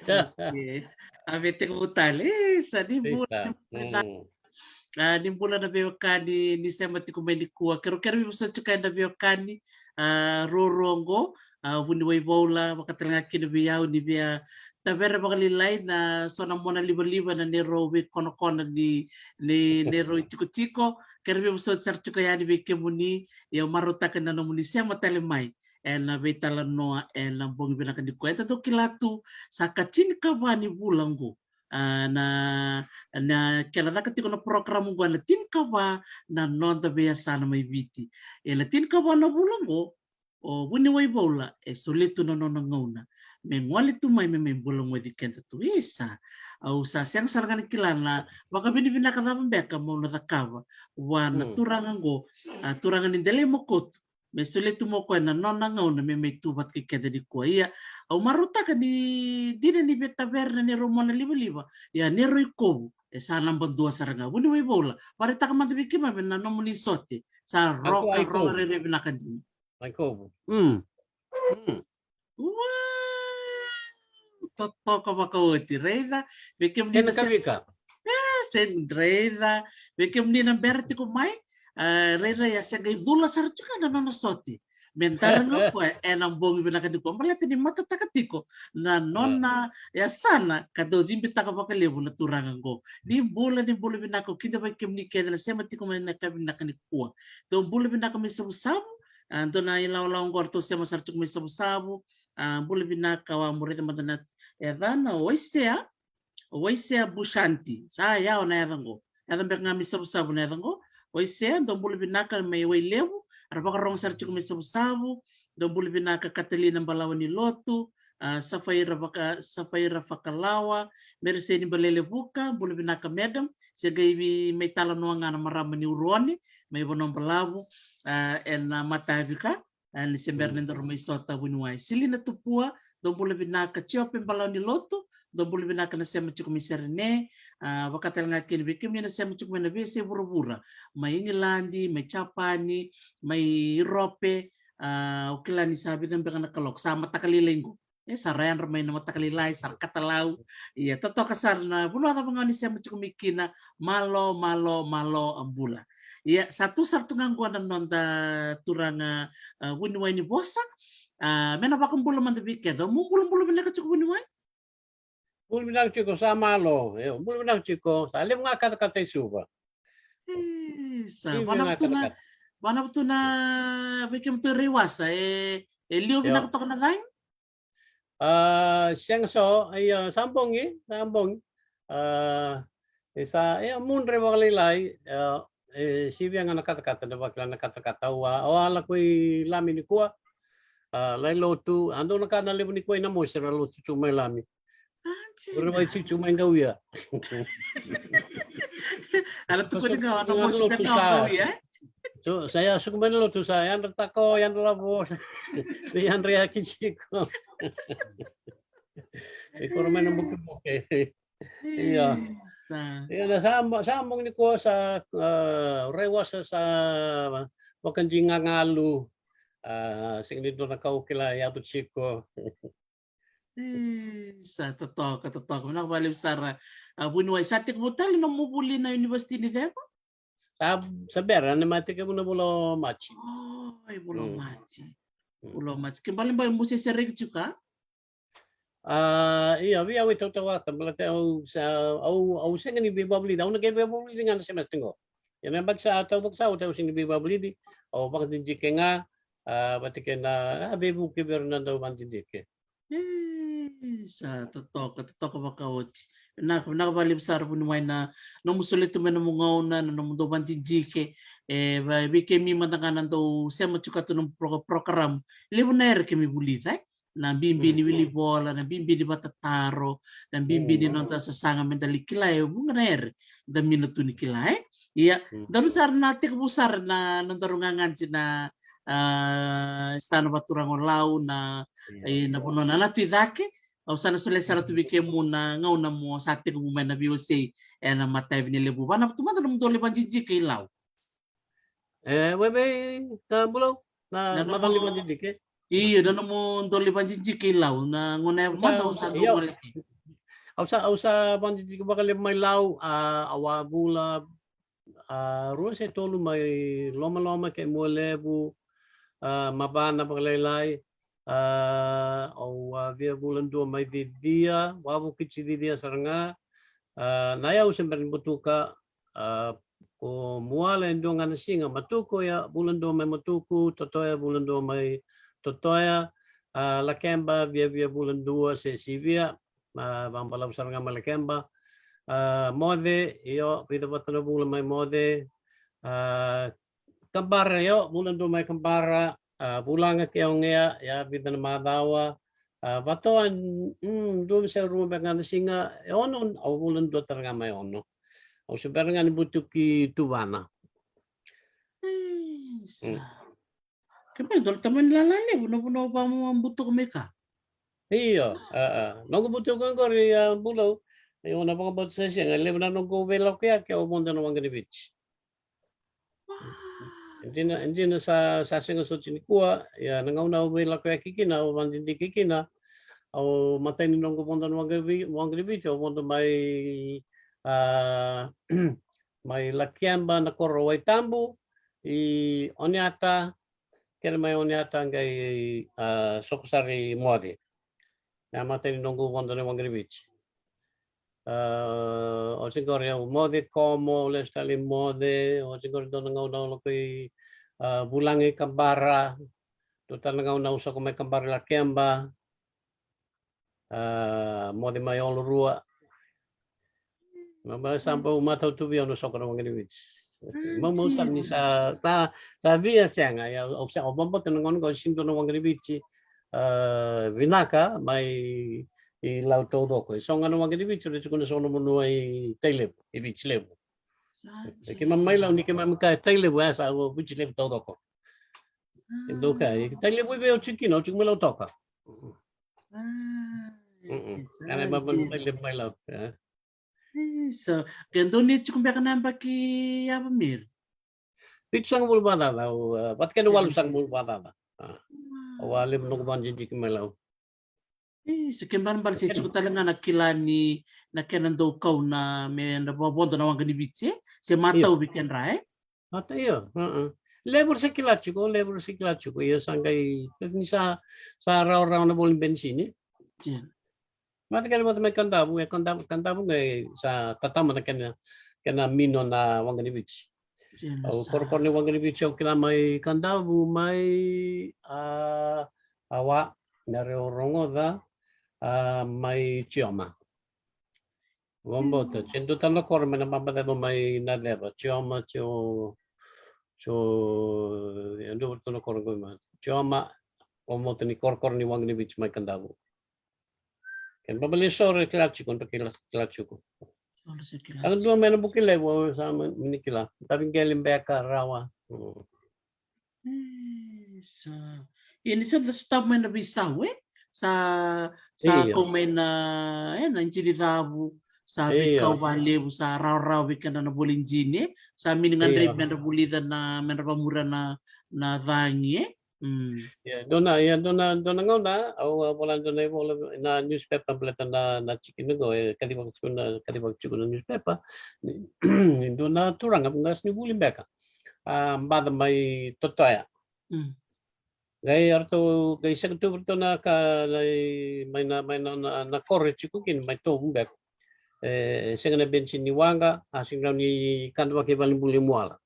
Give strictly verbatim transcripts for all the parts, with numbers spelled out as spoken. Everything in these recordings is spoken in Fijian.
Okay. A vei tekivu tale. E, sa ni bula, ni bula. A, ni bula na veiwekani ni sema tiko mai nikua. Kero kero vei vosoti kaya na veiwekani, a, roro oqo, a, vuniwai Voula, vakatalega kina vei au ni via tavere vakalailai na so na mona livaliva na neirau veikonakona ni, ni neirau itikotiko. Kero vei vosoti sara tiko yani vei kemuni, ia au marautaka na nomuni sema tale mai ena veitalanoa ena bogi vinaka nikua. Eda dau kila tu sa ka tinikava ni vula oqo. A, na, na kena caka tiko na program oqo ena tinikava na noda veiyasana mai Viti. Ena tinikava na vula oqo, o vuniwai Voula e solia tu na nona gauna me gole tu mai me mai bula goci keda tu. Isa, au sa sega sara ga ni kila na vakavinavinaka cava beka mo na cakava vua na turaga oqo, a, turaga ni Delai Mokotu, me solia tu mo koya na nona gauna me mai tu vata kei keda nikua. Ia, au marautaka ni dina ni via tavere na neirau mona livaliva, ia neirau ikovu e sa naba dua sara ga. Vuniwai Voula, vakaraitaka mada vei keimami na nomuni sote. Sa roka, roka rairai vinaka dina. Ikovu. Mm. Mm. Ua! Totoka vakaoti, raica. Vei kemuni na se- Kavika. E, se raica. Vei kemuni na bera tiko mai, a, rairai a se qai cula sara tiko na nona sote. Me dara ga o koya ena bogi vinaka nikua. Baleta ni matataka tiko na nona yasana ka dau cibitaka vakalevu na turaga oqo. Ni bula, ni bula vinaka, au kidavaki kemuni kece na sema tiko mai na ka vinaka nikua. Dou bula vinaka mai Savusavu, a, dou na ilawalawa oqo ratou sema sara tiko mai Savusavu. A, bula vinaka, au a raica mada na yacana, o Waisea, o Waisea Bushanti. Sa yawa na yaca oqo. Yaca beka ga mai Savusavu na yaca oqo. O Waisea, dou bula vinaka mai Wailevu, era vakarogo sara tiko mai Savusavu. Dou bula vinaka Katalina Balawa ni Lotu, a, Safaira Vaka-, Safaira Fakalawa, Mereseni Balelevuka, bula vinaka madam, se qai vei mai talanoa ga na marama ni Uruone, mai Vanua Balavu, a, ena matayavi ka, a, ni se bera ni daru mai sota vuniwai. Silina Tupua, dou bula vinaka Tiope Balawa ni Lotu, dou bula vinaka na sema tiko mai Serene, a, vakatalega kina vei kemuni na sema tiko mai na veiyasai vuravura, mai Igiladi, mai Japani, mai Iurope, a, au kila ni sa vica beka na kaloko, sa mataka lailai qo. E, sa ra yadra mai na mataka lailai, sa ra katalau. Ia, totoka sara na vanua cava ga ni sema tiko mai kina, malo, malo, malo, a bula. Ia, sa tu sara tu ga qo na noda turaga, a, vuniwai ni vosa. A, me na vakabula mada vei keda. Mo bulabula vinaka tiko vuniwai. Bula vinaka tiko, sa malo. Io, bula vinaka tiko, sa levu ga katakata i Suva. Isa, vana vutuna, vana vutuna vei kemudou Raiwasa, e, e liwa vinaka toka na cagi? A, sega so, ia, sa bogi, sa bogi. A, e sa, ia, mudre vakalailai, a, e sivia ga na katakata, na vakila na katakata, au a, au a lako i Lami nikua, a, lai lotu, a dua na ka na levu nikua i Namosi, era lotu tu mai Lami. Ura mai tiko mai Qauia. Era tukuni ga o Namosi beka o Qauia, e? So, sa ia suku mai na lotu, sa yadra tako, yadra lavo, me yadra yaki tiko. E koro mai na bukebuke. Ia. Isa. Ia, na sa mo-, sa mogi nikua sa, a, Raiwasa sa vakadi gagalu, a, sega ni dua na ka au kila, yaco tiko. Isa, totoka, totoka. Vinaka vakalevu sara. A, vuniwai, sa tekivu tale na nomu vuli na univesiti ni ceva? Sa, sa bera, na mai tekivu na vula o Maji. Oi, vula o Maji. Vula o Maji. Ke balebale mo se sereki tiko ka? A, ia, vei au e tautauvata, baleta au sa, au, au sega ni veivakavulici, au na qai veivakavulici ga na semester qo. Ia na yabaki sa taucoko sa oti au sega ni veivakavulici, au vakadidike ga, a, vata kei na, a, veivuke vei ira na dau vakadidike. Isa, totoka, totoka vakaoti. Vinaka, vinaka vakalevu sara vuniwai na nomu solia tu mai na nomu gauna, na nomu dau vakadidike, e, vei keimami mada ga na dau sema tiko tu na nomu pro-, program. Levu na era keimami vulica, e? Na bibi ni wilivola, na bibi ni vakatataro, na bibi ni noda sasaga me da lai kila e vuqa na era da mina tu ni kila, e? Ia, daru sara na tekivu sara na nodaru gagadi na, a, sa na vaturaga o Lau na, e, na vanua na Natu i cake. Au sa na solia sara tu vei kemu na gauna mo sa tekivu mai na veiwasei ena matayavi ni levu. Vana vatu mada nomu dau lai vakadidike i Lau. E, vei, vei, na bula, na, na nomu dau lai vakadidike. Io, na nomu dau lai vakadidike i Lau, na gauna ya mada au sa dau gole kina. Au sa, au sa vakadidike vakalevu mai Lau, a, au a vula, a, rua se tolu mai Lomaloma kei Mualevu, a, Mavana vakalailai, a, au a via vula dua mai Cicia, wavokiti Cicia sara ga, a, na yau se bera ni butuka, a, ko Muala e dua ga na siga, Matuku ia vula dua mai Matuku, Totoya vula dua mai Totoya, a, Lakeba viavia vula dua se sivia, a, vakabalavu sara ga mai Lakeba. A, Moce, io, vica vata na vula mai Moce. A, Kabara, io, vula dua mai Kabara. A, Vulaga kei Augea, ia vica na macawa. A, Vatoa, mm, dua se rua beka ga na siga, e ono, au vula dua tale ga mai Ono. Au se bera ga ni butuki Tuvana. Isa. Mm. Ke mai dua na tamani lala levu, na vuna o vakabutuka mai ka. Io, a, a. Noqu butuka oqori, a, Bulou, e, au na vakabauta sa sega, e levu na noqu veilakoyaki au vodo na waqa ni Viti. Wow. E dina, e dina sa, sa sega soti nikua, ia na gauna au veilakoyaki kina, au vakadidike kina, au matai ni noqu vodo na waqa ni Vi-, waqa ni Viti, au vodo mai, a, mai Lakeba na koro Waitabu, i Oniata, kere mai Oniata qai, a, soko sara i Moce. Na matai ni noqu vodo na waqa ni Viti. A, oti qori au Moce, Komo, lesu tale i Moce, oti qori dua na gauna au lako i, a, Vulaga i Kabara, dua tale na gauna au soko mai Kabara i Lakeba. A, Moce mai Olorua. Ma, ma sa bau matau tu vei au na soko na waqa ni Viti. Maumau sa ni sa, sa, sa via sega, ia, au sega, au vakabauta na gauna qo e sega ni dua na waqa ni Viti, a, vinaka mai i Lau taucoko. E so ga na waqa ni Viti, e tukuna so na vanua i Tailevu, i Viti Levu. E keimami mai Lau ni keimami kaya Tailevu, e sa Viti Levu taucoko. E dau kaya, i Tailevu i vei o tiko kina, o tiko mai Lautoka. Mm-mm. Ena imatai levu mai Lau, e. Isa, ke dou ni tiko beka na yabaki yava, Miri? Vitusagavulu vakacaca, au, e, vata kei na walusagavulu vakacaca. A. Au a levu noqu vakadidike mai Lau. Isa, ke balebale se tiko tale ga na kila ni na kena dau kau na me na vakavodo na waqa ni Viti, e? Se matau vei kedra, e? Mata, io, a, a. Levu ra se kila tiko, levu ra se kila tiko, ia sa qai, ni sa, sa rawarawa na voli benisini. Io. Mata kena vata mai Kadavu, e Kadavu, Kadavu qai sa tatama na kena, kena mino na waqa ni Viti. Io, au sa korokoro ni waqa ni Viti, au kila mai Kadavu, mai, a, Awa, na rau rogoca, a, mai Tioma. Vakabauta, se dua tale na koro mai na baba ceva mai na ceva, Tioma, Tio, Tio, e dua tale na koro qo mai. Tioma, vakabauta ni korokoro ni waqa ni Viti mai Kadavu. Kena baba lesu soro e kila tiko, dra kila, kila tiko. Soro se kila tiko. Dua mai na Buki Levu, au sa mani kila. Tavi qeli beka rawa. Mm. Isa. Ia ni sa da sotava mai na veisau, e? Sa, sa kau mai na, e, na jini cavu, sa veikau valevu, sa rawarawa vei keda na voli jini, e? Sa mini gadrevi me dra vulica na, me dra vamuria na, na cagi, e? Mm. Ia, dua na, ia, dua na, dua na gauna, au a vola dua na ivola na newspaper baleta na, na tikina qo, e kacivaka tiko na, kacivaka tiko na newspaper. Ni, ni dua na turaga, qase ni vuli beka. A, baca mai Totoya. Mm. Qai ratou, qai sega tu ratou na ka, na, mai na, mai na, na, na koro e tiko kina, mai Tovu beka. E, sega na benisi ni waqa, a sega ni kadavaki e valenibula i Muala.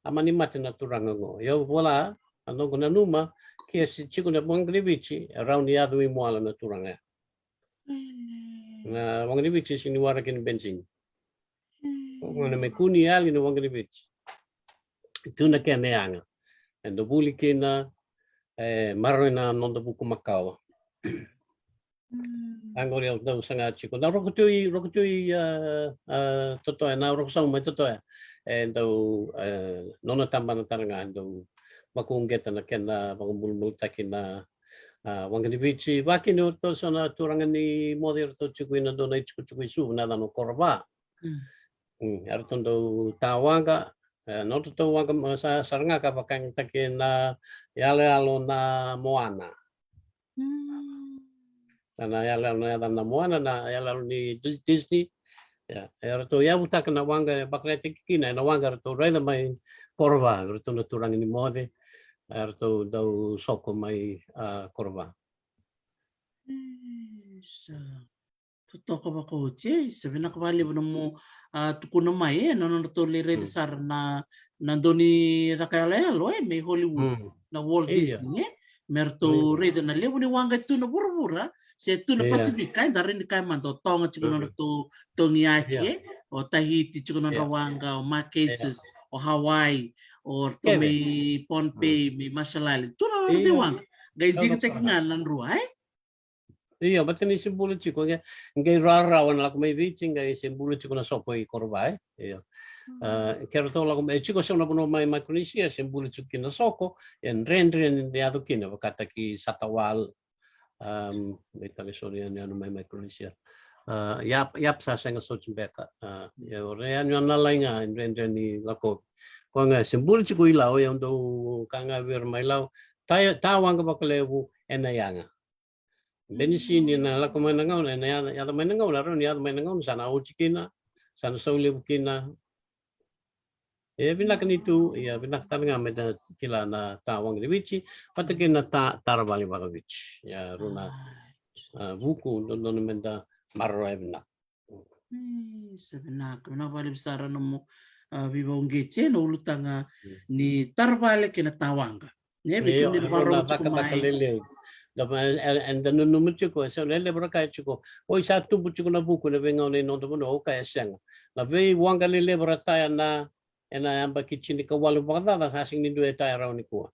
A mani mate na turaga qo. Ia au vola, a noqu nanuma, ke se tiko na waqa ni Viti, e rawa ni yaco i Muala na turaga ya. Mm. Na waqa ni Viti sega ni waraki na benisini. Mm. Gona me kua ni yali na waqa ni Viti. Tu na kena yaga. E dau vuli kina, e maroroi na noda vuku makawa. Mm. Oqori au dau saga tiko. Na Rokotui, Rokotui, a, a, Totoya, na Rokosau mai Totoya. E dau, e, nona tabana tale ga, e dau vakauqeta na kena vakabulabulataki na, a, waqa ni Viti. Vakakina o ratou so na turaga ni Moce, o ratou tiko ina dua na itikotiko i Suva, na yacana o Korova. Mm. Mm, eratou dau ta waqa, e, nodratou waqa, ma, sa, sara ga ka vakayagataki na yaloyalo na Moana. Mm. Na yaloyalo na yacana na Moana, na yaloyalo ni Dis-, Disney. Ia, eratou yavutaka na waqa e vakaraitaki kina, ena waqa eratou raica mai Korova, eratou na turaga ni moce, eratou dau soko mai, a, Korova. Isa. Totoka vakaoti, e, sa vinaka vakalevu na mo, a, tukuna mai, e, na nodratou lai raica sara na, na dau ni caka yaloyalo, e, mai Hollywood, na Walt Disney, e. Me ratou raica na levu ni waqa e tu na vuravura, se tu na Pasifika, e, da rawa ni kaya mada o Toga tiko na nodratou togi yake, e, o Tahiti tiko na nodra waqa, o Marquesas, o Hawaii, o ratou mai Pohnpei, mai Marshall Island, tu na nodratou waqa. Qai digitaki ga na drua, e. Io, baleta ni se bula tiko, qai, qai rawarawa na lako mai Viti, qai se bula tiko na soko i Korova, e. Io. A, ke ratou lako mai, e tiko so na vanua mai Micronesia, se bula tiko kina na soko, e dredre ni yaco kina, vakataki Satawal, am, me tale sori yanuyanu mai Micronesia. A, Yap, Yap sa sega soti beka. A, ia o ira yanuyanu lalai ga, e dredre ni lakovi. Koya ga, se bula tiko i Lau, ia au dau kaya ga vei ira mai Lau, ta, ta waqa vakalevu, ena yaga. Beni sini na lako mai na gauna, ena yaco, yaco mai na gauna, rawa ni yaco mai na gauna, sa na oti kina, sa na sau levu kina. E vinaka ni tu, ia vinaka tale ga me da kila na ta waqa ni Viti, vata kei na ta, tara vale vaka-Viti. Ia rau na, a, vuku, dodonu me da maroroya vinaka. E, sa vinaka, vinaka vakalevu sara na mo, a, veivakauqeti, e, na ulutaga ni tara vale kei na ta waqa. Ne, vei kemuni na vakarorogo tiko mai. Lelevu. Da, e, e, eda nanuma tiko, e, sa lelevu ra kaya tiko, oi, sa tubu tiko na vuku ena veigauna ena noda vanua, au kaya e sega. Na veiwaqa lelevu ra taya na, ena yabaki tinikawalu vakacaca, sa sega ni dua e taya rawa nikua.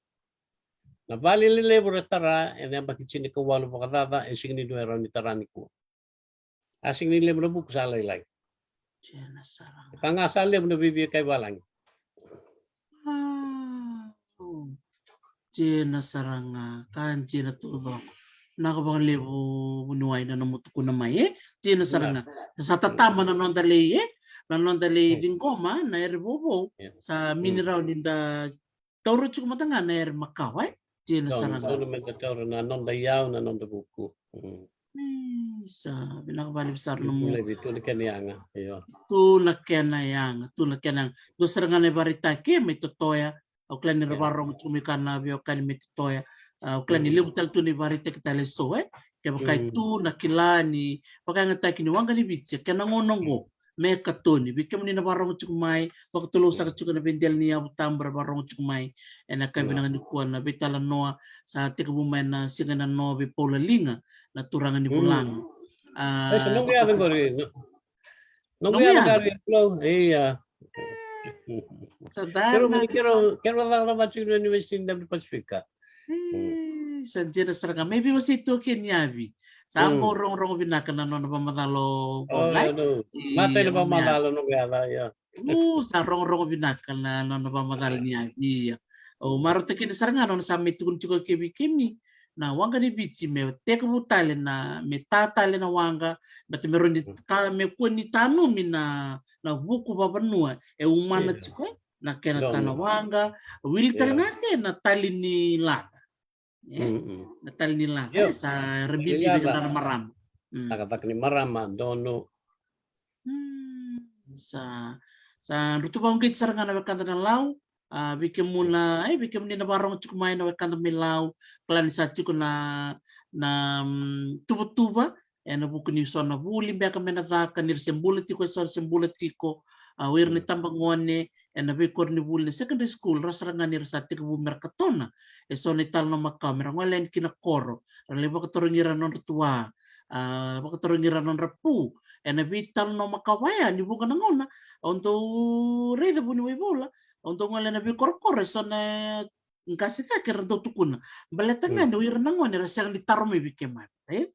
Na vale lelevu ra tara ena yabaki tinikawalu vakacaca, e sega ni dua e rawa ni tara nikua. A sega ni levu na vuku, sa lailai. Dina sara ga. Ka ga sa levu na veivia kai valagi. Wow. Dina sara ga, ka dina taucoko. Vinaka vakalevu vuniwai na nomu tukuna mai, e? Dina sara ga. Sa tatama na noda lei, e? Na noda lei ciqoma na ere vouvou. Sa mini rawa ni da taura tiko mada ga na ere makawa, e? Dina sara ga. Dodonu me da taura na noda iyau, na noda vuku. Mm. Isa, vinaka vakalevu sara na mo. Levu tu na kena yaga, io. Tu na kena yaga, tu na kena yaga. Dua sara ga na ivakaraitaki, e, mai Totoya. Au kila ni ra vakarorogo tiko mai kina na veiwekani mai Totoya. Au kila ni levu tale tu na ivakaraitaki tale eso, e? Kevaka e tu na kila ni vakayagataki ni waqa ni Viti, kena gauna oqo me katoni. Vei kemuni na vakarorogo tiko mai, vakatulou saka tiko na veidela ni yavu tabu ra vakarorogo tiko mai ena yakavi vinaka nikua, na veitalanoa sa tekivu mai na siga nanoa vei Paula Liga, na turaga ni Vulaga. A, noqu yaca qori, noqu yaca qori, ia. Sa dana. Keirau, keirau cakacaka tiko na University of Pasifika. E, sa dina sara ga. Mai veiwasei tu o Keniavi. Sa bau rogorogo vinaka na nona vakamacala o Paula. Matai na vakamacala noqu yaca, ia. U, sa rogorogo vinaka na nona vakamacala ni yavi, ia. Au marautaka kina sara ga na nona sa mai tukuna tiko o Keniavi, na waqa ni Viti me tekivu tale na, me ta tale na waqa, baleta me rawa ni ka, me kua ni tanumi na, na vuku vavanua e umana tiko, e. Na kena ta na waqa, wili tale ga ke na tali ni laca. E? Na tali ni laca, e, sa ra bibi vei keda na marama. Cakacaka ni marama, donu. Sa, sa drutu vakauqeti sara ga na wekada na Lau. A, vei kemuna, e, vei kemuni na vakarorogo tiko mai na wekada mai Lau, kila ni sa tiko na, na, mm, tuvatuva ena vuku ni so na vuli beka me na caka, ni ra se bula tiko, e so ra se bula tiko, a, o ira na itabagone ena veikoronivuli, na secondary school, ra sara ga ni ra sa tekivu me ra katona e so na italanoa makawa, me ra gole yani ki na koro, ra lai vakatarogi ira na nodra tua, a, vakatarogi ira na nodra pu ena veitalanoa makawa ya. Ni vuqa na gauna au dau raica vuniwai Paula, au dau gole ena veikorokoro, e so na qase cake ra dau tukuna, baleta ga ni o ira na gone ra sega ni taro mai vei keimami, e?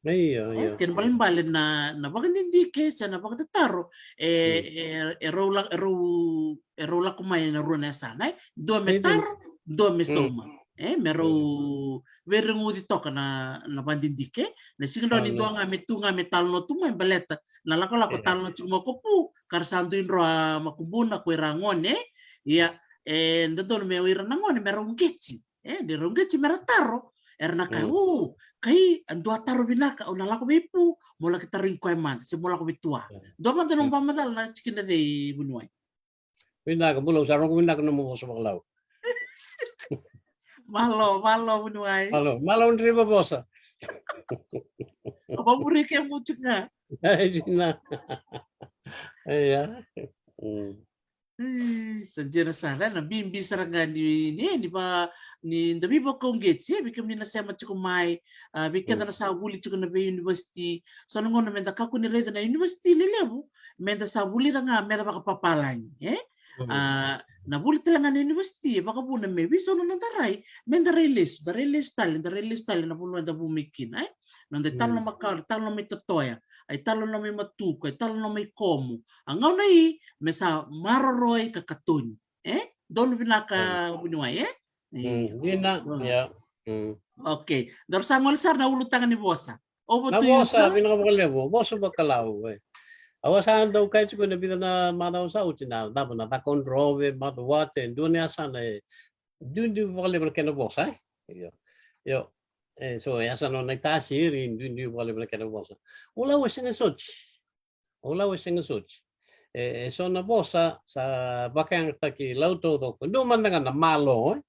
Io, io. Kena ibalebale na, na vakadidike se na vakatataro, e, e, e rau la-, e rau, e rau lako mai ena rua na yasana, e? Dua me taro, dua me sauma. E, me rau veireguci toka na, na vakadidike. Na sega ni dua ga me tu ga me talanoa tu mai, baleta na lakolako talanoa tiko mai o Kapu, ka ra sa dui dro a makubuna ko ira gone. Ia, e dodonu me o ira na gone me rau qeti. E, ni rau qeti me ra taro. Era na kaya, u, kai, a dua taro vinaka, au na lako vei Pu, mo laki tarogi koya mada, se mo lako vei Tua. Dua mada na ba macala na tikina cei, vuniwai? Vinaka, bula, au sa rogo vinaka na nomu vosa vakalau. Malo, malo, vuniwai. Malo, malo, draiva vosa. Au vamuri ke mutu ga. Ai, dina. Ia. Mm. E, sa dina sara, na bibi sara ga ni, ni, ni va, ni da veivakauqeti, e, vei kemuni na sema tiko mai, a, vei keda na sa vuli tiko na veiunivesiti, so na gauna meda kakua ni raica na univesiti lelevu, meda sa vuli ira ga meda vakapapalagi, e? Mm. A, na vuli tale ga na univesiti, e vakavuna me veisau na noda rai, meda rai lesu, da rai lesu tale, da rai lesu tale na vanua eda vu mai kina, e? Noda italanoa mai Kau, italanoa mai Totoya, a italanoa mai Matuku, a italanoa mai Komo. A gauna i, me sa maroroi ka katoni. E? Donu vinaka, vuniwai, e? E, dina, donu. Ia. Mm. Okay. Daru sa gole sara na ulutaga ni vosa. Over to you, sir. Na vosa, vinaka vakalevu. Vosa vakalau, e. Au sa dau kaya tiko na vica na macawa sa oti na, na, na caka o drove, macawa te, dua na yasana, e. Duidui vakalevu na kena vosa, e? Io. Io. E, so, e yasana o Naitasiri, duidui vakalevu na kena vosa. O Lau e sega soti. O Lau e sega soti. E, e so na vosa sa vakayagataki Lau taucoko. Dua mada ga na malo, e?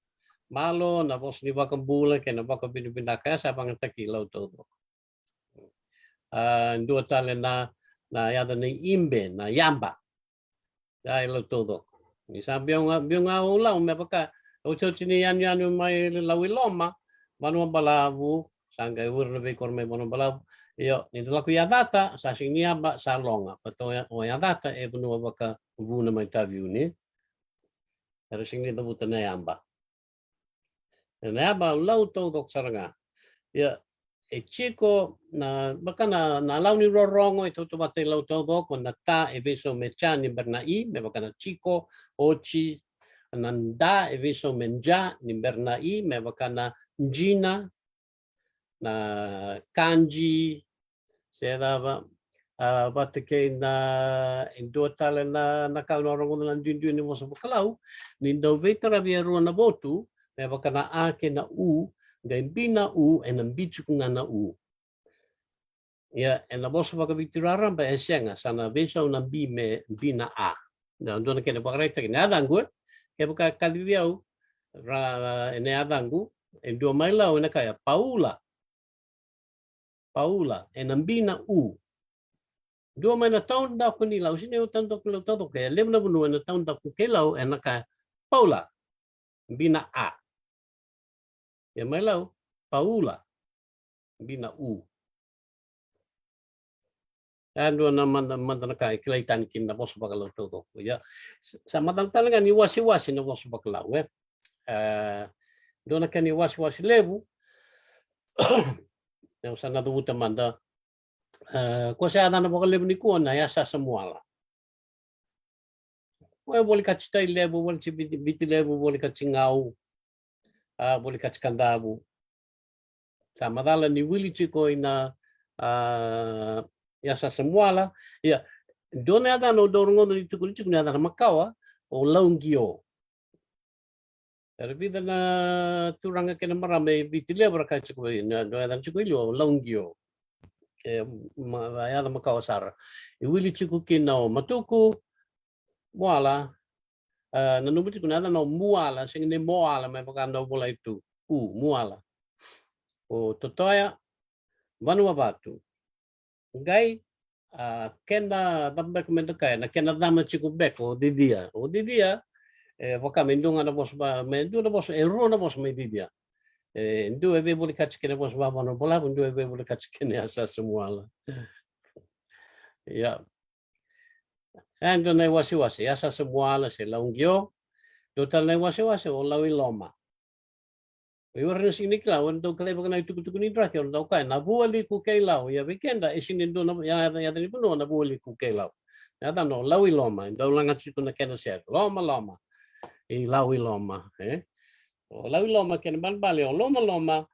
Malo, na vosa ni vakabula kei na vakavinavinaka, e, sa vakayagataki Lau taucoko. A, dua tale na, na yaca ni ibe, na yaba. Ia, e Lau taucoko. Ni sa biu ga, biu ga o Lau me vaka, otioti ni yanuyanu mai Lau i Loma, Vanua Balavu, sa qai ura na veikoro mai Vanua Balavu. Io, ni da lako i Yacata, sa sega ni yaba, sa Loga. Baleta o Yacata e vanua vakavuna mai Taveuni. Era sega ni cavuta na yaba. E na yaba Lau taucoko sara ga. Ia, e tiko na, vaka na, na Lau ni rorogo e tautauvata i Lau taucoko, na ta e veisau me ja ni bera na i, me vaka na tiko, oti, na da e veisau me ja ni bera na i, me vaka na dina, na kaji, se cava, a, vata kei na, e dua tale na, na ka au na rogoca na duidui ni vosa vakalau, ni dau veitaravi e rua na votu, me vaka na a kei na u, qai bi na u, e na bi tiko ga na u. Ia, e na vosa vakaviti raraba e sega, sa na veisau na bi me bi na a. Na dua na kena vakaraitaki na yacaqu, e. Kevaka e kacivi au, ra, e na yacaqu, e dua mai Lau, e na kaya, Paula. Paula, e na bi na u. Dua mai na taudaku ni Lau, sega ni taudaku ni Lau taucoko, e levu na vanua e na taudaku kei Lau, e na kaya, Paula, bi na a. Ia mai Lau, Paula, bi na u. E dua na mada, mada na ka e kilai tani kina na vosa vakalau taucoko. Ia, sa, sa macala tale ga ni wasewase na vosa vakalau, e. E, dua na kena iwasewase levu, au sa na cavuta mada. E, ko sa yacana vakalevu nikua na Yasasa Muala. Ko e volekati Tailevu, volekati Viti, Viti Levu, volekati Gau, a, volekati Kadavu. Sa macala ni wili tiko i na, a, Yasasa Muala. Ia, dua na yacana au dau rogoca ni tukuni tiko na yacana makawa, o Lauqio. Era vica na turaga kei na marama e Viti Levu ra kaya tiko, na, na yaca tiko i liu o Lauqio. E, ma, yaca makawa sara. E wili tiko kina o Matuku, Muala, a, nanuma tiko na yaca na o Muala, sega ni Moala, me vaka na o volai tu. U, Muala. O Totoya, Vanuavatu. Qai, a, kena cava beka me da kaya, na kena cama tiko beka o Cicia. O Cicia, e, vaka me dua ga na vosa va, me dua na vosa, e rua na vosa mai Cicia. E, dua e veivolekati kei na vosa va Vanua Balavu, dua e veivolekati kei na Yasasa Muala. Ia. E, dua na iwasewase, Yasasa Muala se Lauqio. Dua tale na iwasewase, o Lau i Loma. O ira na sega ni kila, o ira dau kilai vaka na itukutuku ni draki, o ira dau kaya, na Vualiku kei Lau, ia vei keda, e sega ni dua na, ya, ya, yaca ni vanua na Vualiku kei Lau. Na yacana o Lau i Loma, e dau laga tiko na kena sere, Loma, Loma. I Lau i Loma, e? O Lau i Loma, kena balebale, o Loma, Loma,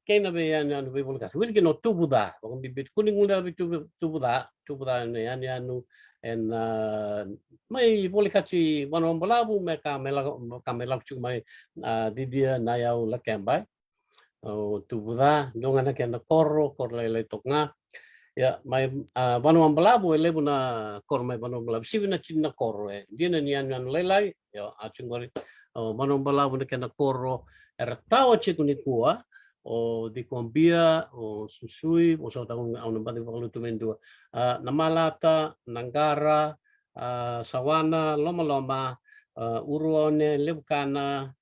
kei na veiyanuyanu veivolekati. Wili kina o Tuvuca, vakabibi, kua ni guilecavi Tuvu, Tuvuca, Tuvuca na yanuyanu, e na, mai volekati Vanua Balavu, me ka me lako, me ka me lako tiko mai, a, Cicia, Nayau, Lakeba, e. o Tuvuca, dua ga na kena koro, koro lailai toka ga. Ia, mai, a, Vanuabalavu, e levu na koro mai Vanuabalavu, sivi na tini na koro, e. Dina ni yanuyanu lailai, ia, a tiko qori, o Vanuabalavu na kena koro, era tawa tiko nikua, o Cikobia, o Susui, o Sotau, au na baci vakalotu mai dua. A, Namalata, Naqara, a, Sawana, Lomaloma, a, Uruone, Levukana,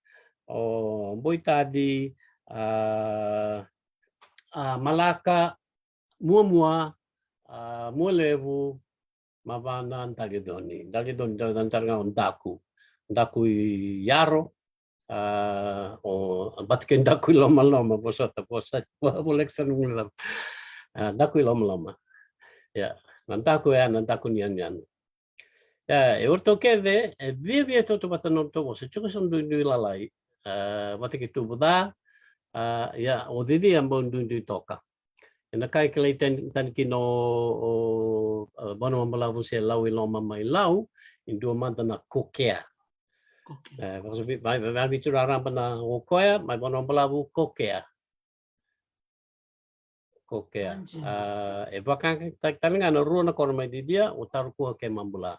o Boitaci, a, a, Malaka, Muamua, a, Mualevu, Mavana, Daliconi. Daliconi, Daliconi tale ga o Daku. Daku i Yaro, a, o, vata kei Daku i Lomaloma, vosota, vosa, vo-, voleka sa na guilecava. A, Daku i Lomaloma. Ia, na Daku ya, na Daku ni yanuyanu. Ia, e o ratou kece, e viavia tautauvata na nodratou vosa, tiko sa duidui lalai. A, vata kei Tuvuca, a, ia, o Cici a bau duidui toka. Ena ka e kilai tani, tani kina o, o, a, Vanuabalavu se Lau i Loma mai Lau, e dua mada na kokea. Kokea. E, vakasavi-, va-, va-, vaviti raraba na o koya, mai Vanuabalavu kokea. Kokea. Anji. A, e vakayagataki tale ga na rua na koro mai Cicia, o Tarukua kei Mabula.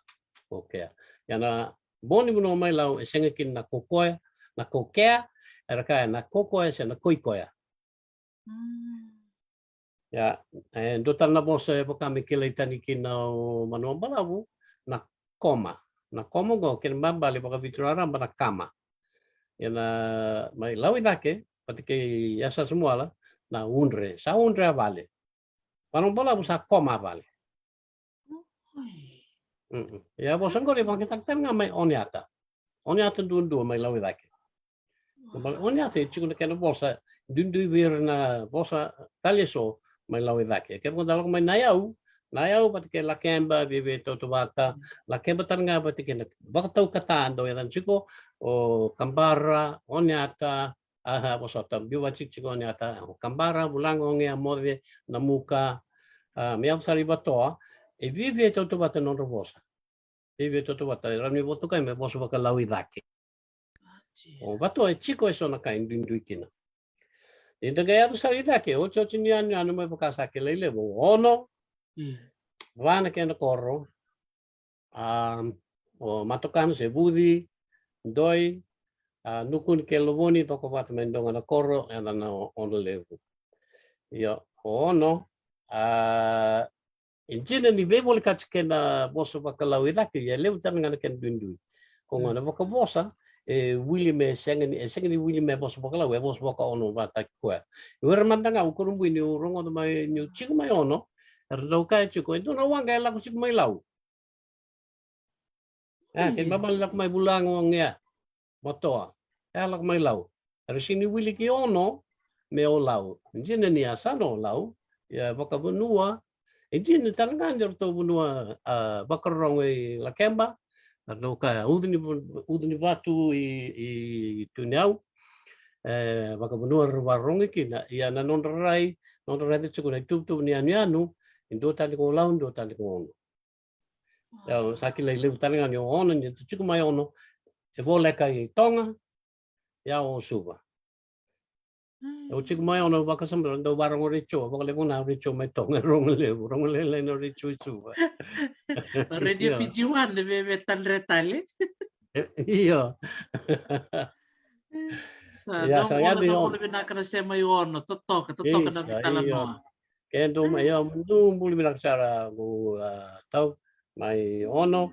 Kokea. Ia na bogi ni vanua mai Lau, e sega kina na kokoya, na kokea, era kaya na kokoya se na koikoya. Mm. Ia, e, dua tale na vosa e vaka me kilai tani kina o Vanuabalavu, na koma. Na koma oqo, kena ibalebale vakaviti raraba na kama. Ia na, mai Lau i cake, vata kei Yasayasa Muala, na udre. Sa udre a vale. Vanuabalavu sa koma a vale. Oi. Mm-mm. Ia vosa oqori e vakayagataki tale ga mai Oneata. Oneata duadua mai Lau i cake. Oi. Oniata e tiko na kena vosa, duidui vei ira na vosa tale eso mai Lau i cake. Kevaka da lako mai Nayau, Nayau vata kei Lakeba, viavia tautauvata, Lakeba tale ga vata kei na Vakataukata, dau yacana tiko, o Kabara, Oneata, a, vosota, biu vakatikotiko Oneata, o Kabara, Vulago, Ogea, Moce, Namuka, a, me yaco sara i Vatoa, e viavia tautauvata na nodra vosa. Viavia tautauvata, e rawa ni vakatokai me vosa vakalau i cake. O Vatoa e tiko eso na ka e duidui kina. Ni da qai yaco sara i cake, otioti ni yanuyanu me vaka sa kilai levu, o Ono, mm, va na kena koro, a, o Matokana se Vuci, Doi, a, Nukuni kei Lovoni, coko vata me dua ga na koro, yacana o Ono Levu. Io, o Ono, a, e dina ni veivolekati kei na vosa vakalau i cake, ia e levu tale ga na kena duidui. Ko gona, mm, vakavosa, e wili me sega ni, e sega ni wili me vosa vakalau, e vosa vakaono vakataki koya. O ira mada ga au kurabui niu rogoca mai, niu tiko mai Ono, era dau kaya tiko, e dua na waqa e lako tiko mai Lau. E, kena ibalebale lako mai Vulago, Ogea, Vatoa. E lako mai Lau. Era sega ni wili ki Ono me o Lau. E dina ni yasana o Lau. Ia vakavanua. E dina tale ga ni ratou vanua, a, vakarorogo i Lakeba. Ratou kaya Ucu ni, Ucu ni Vatu i, i Tuniau. E, vakavanua ra vakarorogo kina. Ia na nodra rai, nodra rai tiko na ituvatuva ni yanuyanu. E dua tani ko Lau, dua tani ko Ono. Ia, sa kilai levu tale ga ni o Ono, ni tu tiko mai Ono, e voleka i Toga, ia o Suva. Au tiko mai Ono, vakasama, dau varogo retio, vakalevu na retio mai Toga, rogo levu, rogo lailai na retio i Suva. Na Radio Fiji One, e veve tadre tale. Io. Sa, ia, dau sa bula, yabi dau Ono. Bula vinaka na sema i Ono, totoka, totoka na veitalanoa. Ke dou mai, ia, dou bula vinaka sara, a, tau mai Ono.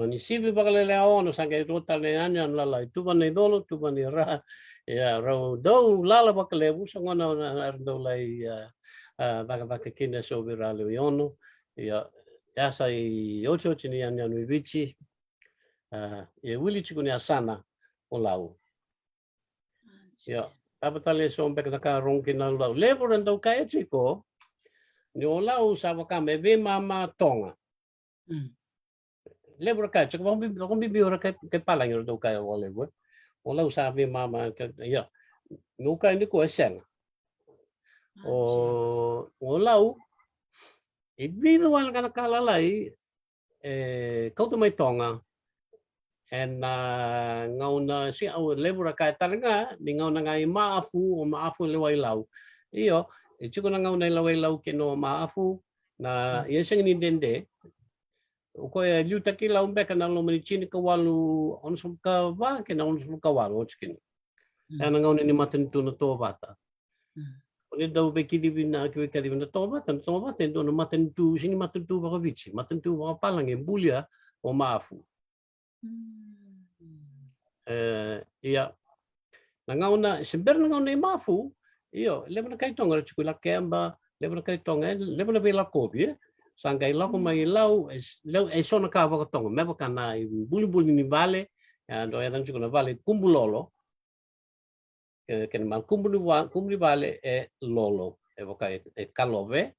Ni sivi vakalailai a Ono, sa qai rua tale na yanuyanu lalai, Tuva ni Colo, Tuva ni Ra. Ia, rau dau lala vakalevu, sa gona na, na, era dau lai, a, a, cakacaka kina eso vei ira lewe i Ono. Ia, ia sa iotioti ni yanuyanu i Viti. A, e wili tiko ni yasana o Lau. Ia, cava tale eso beka na ka rogo kina o Lau. Levu era dau kaya tiko ni o Lau sa vaka me veimama Toga. Mm. Levu era kaya tiko, vakabibi, vakabibi era kaya, kaya palagi era dau kaya vakalevu, e. O Lau sa veimama, kaya, ia. Meu kaya nikua e sega. O, o Lau, e vica wale ga na ka lalai, e kauta mai Toga, ena gauna, se au levu ra kaya tale ga ni gauna ga i Mafu, o Mafu e lewa i Lau. Io, e tiko na gauna e lewa i Lau kei na o Mafu, na ia sega ni dede. O koya e liutaki Lau beka na loma ni tinikawalu, onosagavulu ka va kei na onosagavulu ka walu, oti kina. Ia na gauna ni matanitu na Tovata. O ni dau veikacivi na, ke veikacivi na Tovata, na Tovata e dua na matanitu, sega ni matanitu vakaviti, matanitu vakapalagi e bulia o Mafu. E, ia. Na gauna, se bera na gauna i Mafu, io, levu na kai Toga era tiko i Lakeba, levu na kai Toga, e, levu na veilakovi, e. Sa qai lako mai i Lau, e, levu, e so na ka vakatoga, me vaka na ibulibuli ni vale, e, dau yaca tiko na vale i Kubulolo, e, kena mal kubu ni va-, kubu ni vale e lolo, e vaka e, e kalove.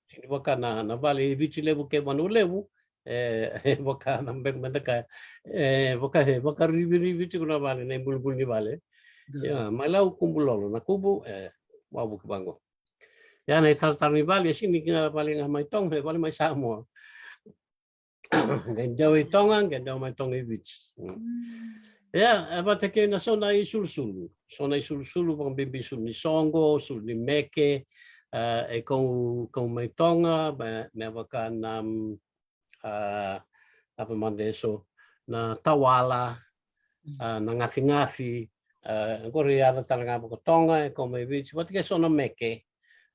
Sega ni vaka na, na vale i Viti Levu kei Vanua Levu, e, e vaka na beka me da kaya, e vaka, e vakarivirivi tiko na vale, na ibulibuli ni vale. Ia, mai Lau Kubulolo, na kubu, e, wavoki vaqo. Ia na italatala ni vale, e sega ni kena vale ga mai Toga, e vale mai Samoa. Qai dau i Toga, qai dau mai Toga i Viti. Ia, e vata kei na so na isulusulu. So na isulusulu, vakabibi sulu ni soqo, sulu ni meke, e, e kau, kau mai Toga, me, me vaka na, mm, a, a, vamade so, na tawala, a, na gafigafi, a, qori yaca tale ga vakatoga, e kau mai Viti, vata kei so na meke,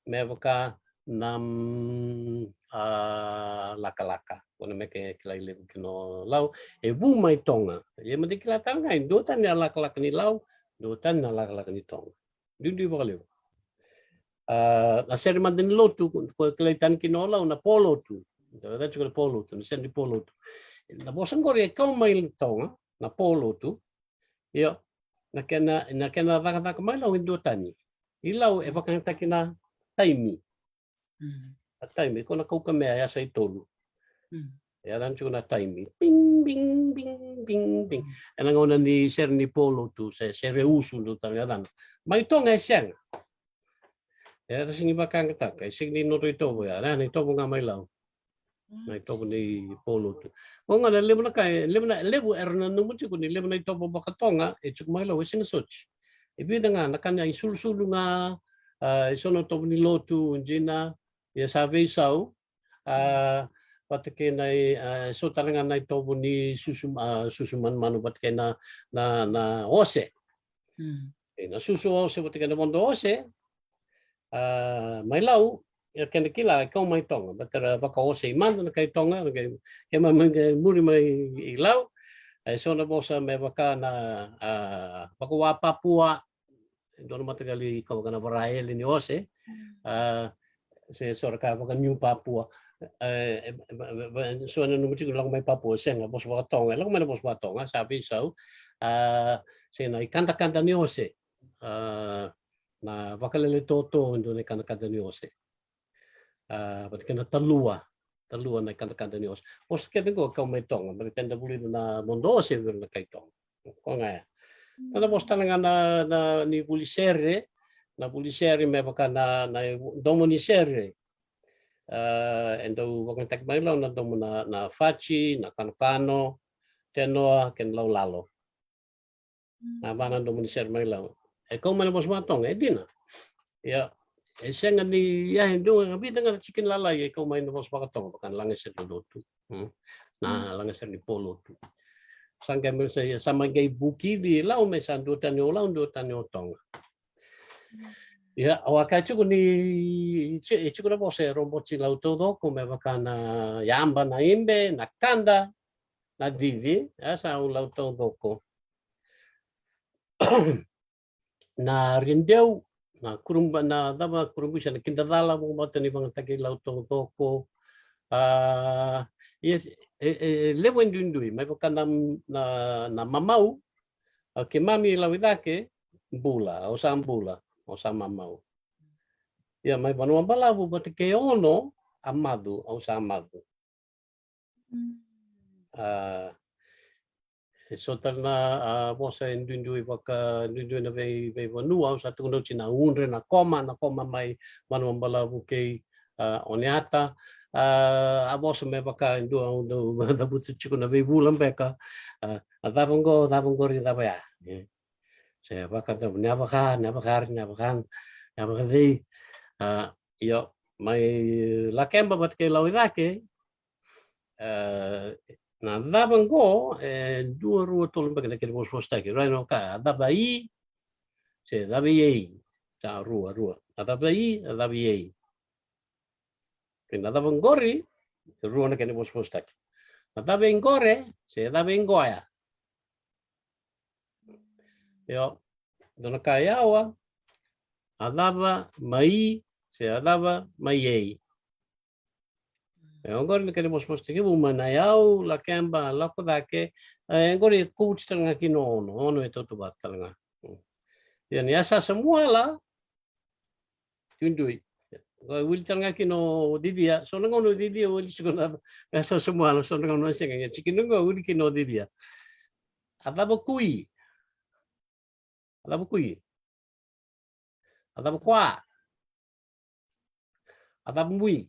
me vaka na, mm, a, lakalaka. Ko na meke kilai levu kina o Lau, e vu mai Toga. Ia mada kila tale ga, e dua tani na lakalaka ni Lau, dua tani na lakalaka ni Toga. Duidui vakalevu. A, na sere mada ni lotu, ko, ko kilai tani kina o Lau, na polotu. Dau yaca tiko na polotu, na sere ni polotu. Na vosa qori e kau mai Toga, na polotu. Io, na kena, na kena cakacaka mai Lau e dua tani. I Lau e vakayagataki na taimi. A taimi, ko na kaukamea e yasa i tolu. E yacana tiko na taimi. Bing, bing, bing, bing, bing. Ena gauna ni sere ni polotu, se sere usu dau tale yacana. Mai Toga e sega. Era sega ni vakayagataka, e sega ni nodra itovo ya, na, na itovo ga mai Lau. Na itovo ni polotu. Ko ga na levu na ka, levu na, levu era nanuma tiko ni levu na itovo vakatoga e tiko mai Lau e sega soti. E vica ga na ka na isulusulu ga, a, e so na itovo ni lotu dina, ia sa veisau, a, vata kei na, a, so tale ga na itovo ni susu, a, susu manumanu vata kei na, na, na ose. E, na susu ose vata kei na vodo ose, a, mai Lau, e kena kila e kau mai Toga, baleta era vakaosei mada na kai Toga, era qai, keimami qai muri mai i Lau, e so na vosa me vaka na, a, vakawapapua, e dua na mataqali ka vaka na varaele ni ose, a, se so ra ka vaka Niu Papua, e, e, e, e, so na nanuma tiko lako mai Papua, sega, vosa vakatoga, e lako mai na vosa vakatoga, sa veisau, a, se na ikadakada ni ose, a, na vakalele toto e dua na ikadakada ni ose. A, vata kei na talua, talua na ikadakada ni ose. Vosa kece qo kau mai Toga, baleta eda vulica na vodo ose vei ira na kai Toga. Ko ga ya. Na vosa tale ga na, na ni vuli sere, na vuli sere me vaka na, na domo ni sere. A, e dau vakayagataki mai Lau na domo na, na fati, na kanokano, tenoa, kei na laulalo. Na va na domo ni sere mai Lau. E kau mai na vosa vakatoga, e dina. Ia, e sega ni, ia, e dua ga vica ga na tikina lalai e kau mai na vosa vakatoga, vaka na lagasere ni lotu. Hmm? Na lagasere ni polotu. Sa qai me sa, sa mai qai vukici Lau me sa dua tani o Lau, dua tani o Toga. Ia, au a kaya tiko ni, ti-, e tiko na vosa e roboti Lau taucoko me vaka na yaba, na ibe, na kada, na cici, e sa au Lau taucoko. Na redeu, na kurubu-, na cava, kurubusi, na kidacala, vakamatani vakayagataki Lau taucoko. A, ia, e, e, e levu e duidui, me vaka na, na, na mamau, a, keimami Lau i cake, bula, au sa bula, au sa mamau. Ia mai Vanua Balavu vata kei Ono, a macu, au sa macu. A, e so tale na, a, vosa e duidui vaka, duidui na vei, veivanua, au sa tukuna oti na udre, na koma, na koma mai Vanua Balavu kei, a, Oneata, a, a vosa me vaka e dua au dau cavuta tiko na veivula beka. A, a cava qo, cava qori, cava ya. E. Se vaka dau, na vaka, na vaka, na vaka, na vaka cei. A, io, mai Lakeba vata kei Lau i cake. A, na cava qo, e dua, rua, tolu beka na kena vosavosataki. Rai na ka, a cava i, se cava i ei. Sa rua, rua. A cava i, a cava i ei. Kei na cava qori, rua na kena vosavosataki. Na cava i qore, se cava i qoya. Io, dua na ka yawa, a cava mai, se a cava mai ei. E oqori na kena vosavosataki vou mai na yau, Lakeba, Lako cake, e oqori e kovuti tale ga kina o ono, ono e tautauvata tale ga. Ia ni a sa Samuela, duidui. Qo e wili tale ga kina o Cicia, so na gauna o Cicia, wili tiko na, na sa Samuela, so na gauna sega, ia tiko na qo, wili kina o Cicia. A cava kui. A cava kui. A cava kua. A cava mui.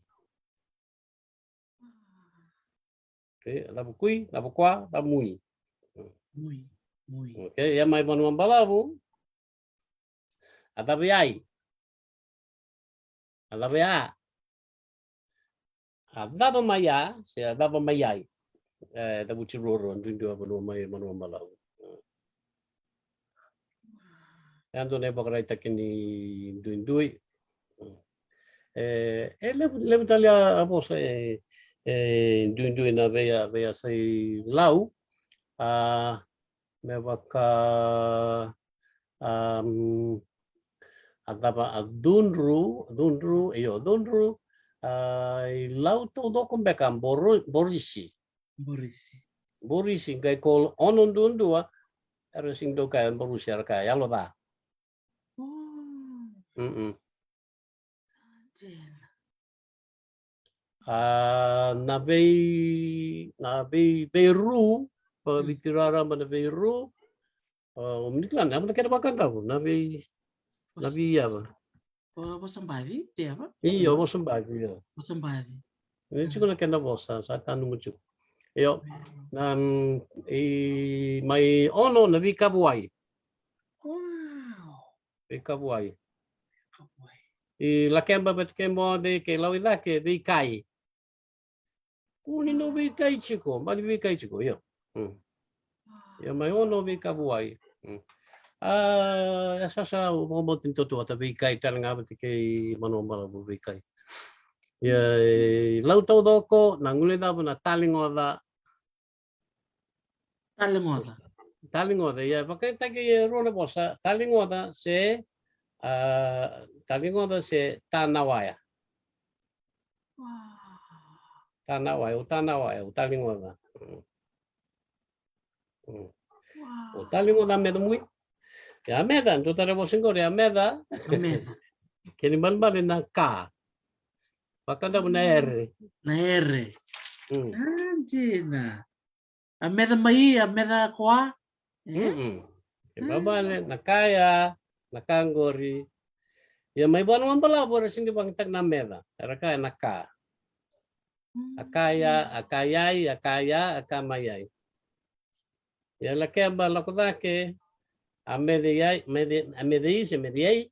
Okay, a cava kui, cava kua, cava mui. Mui, mui. Okay, ia mai Vanua Balavu. A cava yai. A cava ya. A cava mai ya, se a cava mai yai. E, cavuti ruarua, duidui a vanua mai Vanua Balavu. E a dua na ivakaraitaki ni duidui. E, e levu, levu tale a vosa e, e duidui na veia, veiyasai Lau. A, me vaka, am, a cava a cudru, cudru, io, cudru, a, i Lau taucoko beka, boru-, borisi. Borisi. Borisi, qai ko ono duadua, era sega ni dau kaya borusi, era kaya yalo ca. O. Mm-mm. Dina. A, na vei, na vei, veiru, pa viti raraba na veiru. A, o mani kila, na, na kena vakadravu, na vei, na vei yava. O vosabavi, te yava? Io, vosabavi, io. Vosabavi. Ni tiko na kena vosa, sa tanuma tiko. Io, na, mm, i, mai ono na veikavuai. Wow. Veikavuai. Veikavuai. I Lakeba vata kei Moce, kei Lau i cake, veikai. Kua ni no veikai tiko, mani veikai tiko, io. Mm. Ia mai ono veikavuai. Mm. A, e sa sa, o, o, o, tini totu vata veikai, tale ga vata kei Vanua Balavu veikai. Ia, e, Lau taucoko, na guilecava na taligoca. Taligoca. Taligoca, ia, vakaitaki e rua na vosa, taligoca se, a, taligoca se tanawaya. Wow. Tanawaya, o tanawaya, o taligoca. Mm. Mm. Wow. O taligoca a meca mui. Ia a meca, dua tale vosa qori, a meca. A meca. Kena ibalebale na ka. Vakadavu na ere. Na ere. Mm. A, dina. A meca mai, a meca koa. E? Mm-mm. E babale, na ka ya, na ka qori. Ia mai Vanua Balavu era sega ni vakayagataka na meca. Era kaya na ka. A ka ya, a ka yai, a ka ya, a ka mai yai. Ia Lakeba, Lako cake, a meca yai, meca, a meca i se meca yai,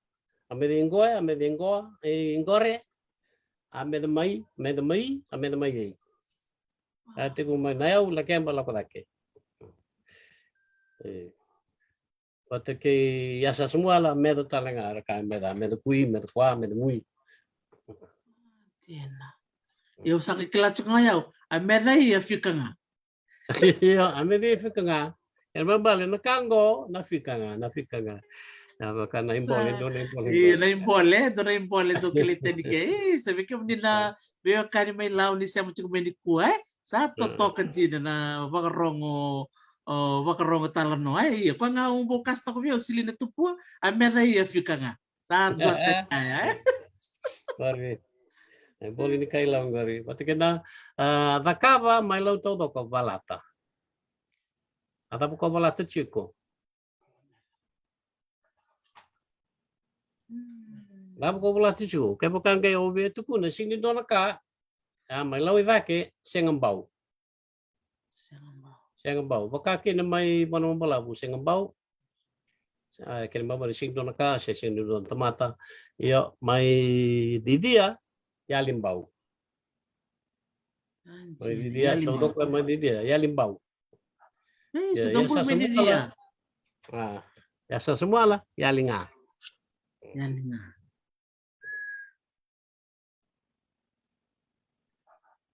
a meca i qoya, a meca i qoa, i qore, a meca mai, meca mai, a meca mai yai. A tiko mai na yau, Lakeba, Lako cake. E. Vata kei Yasa Samuela, meca tale ga, era kaya meca, meca kui, meca kua, meca mui. Dina. Ia au sa qai kila tiko ga yau, a meca i a fika ga. Io, a meca i a fika ga. E babale, na ka qo, na fika ga, na fika ga. Na vaka na ibole, dua na ibole. Io, na ibole, dua na ibole, dua kilai tani ke. E, sa vei kemuni na veiwekani mai Lau ni sema tiko mai nikua, e? Sa totoka dina na vakarogo, o, vakarogo talanoa, e? Ia, koya ga au bau kasa toka vei au, Silina Tupua, a meca i a fika ga. Sa dua tani ya, e? Qori. E bole ni kai Lau qori. Vata kei na, a, cakava mai Lau taucoko, valata. A cava ko valata tiko? Cava ko valata tiko? Kevaka qai au via tukuna, sega ni dua na ka. A, mai Lau i cake, Segabau. Segabau. Segabau. Vaka kina mai Vanuabalavu, Segabau. A, kena ibalebale sega ni dua na ka, se sega ni dua na tamata. Io, mai Cicia, Yalibau. Mai Cicia, taucoko mai Cicia, Yalibau. Io, se dua bula mai Cicia. A, Yasasamuala, Yaliga. Yaliga.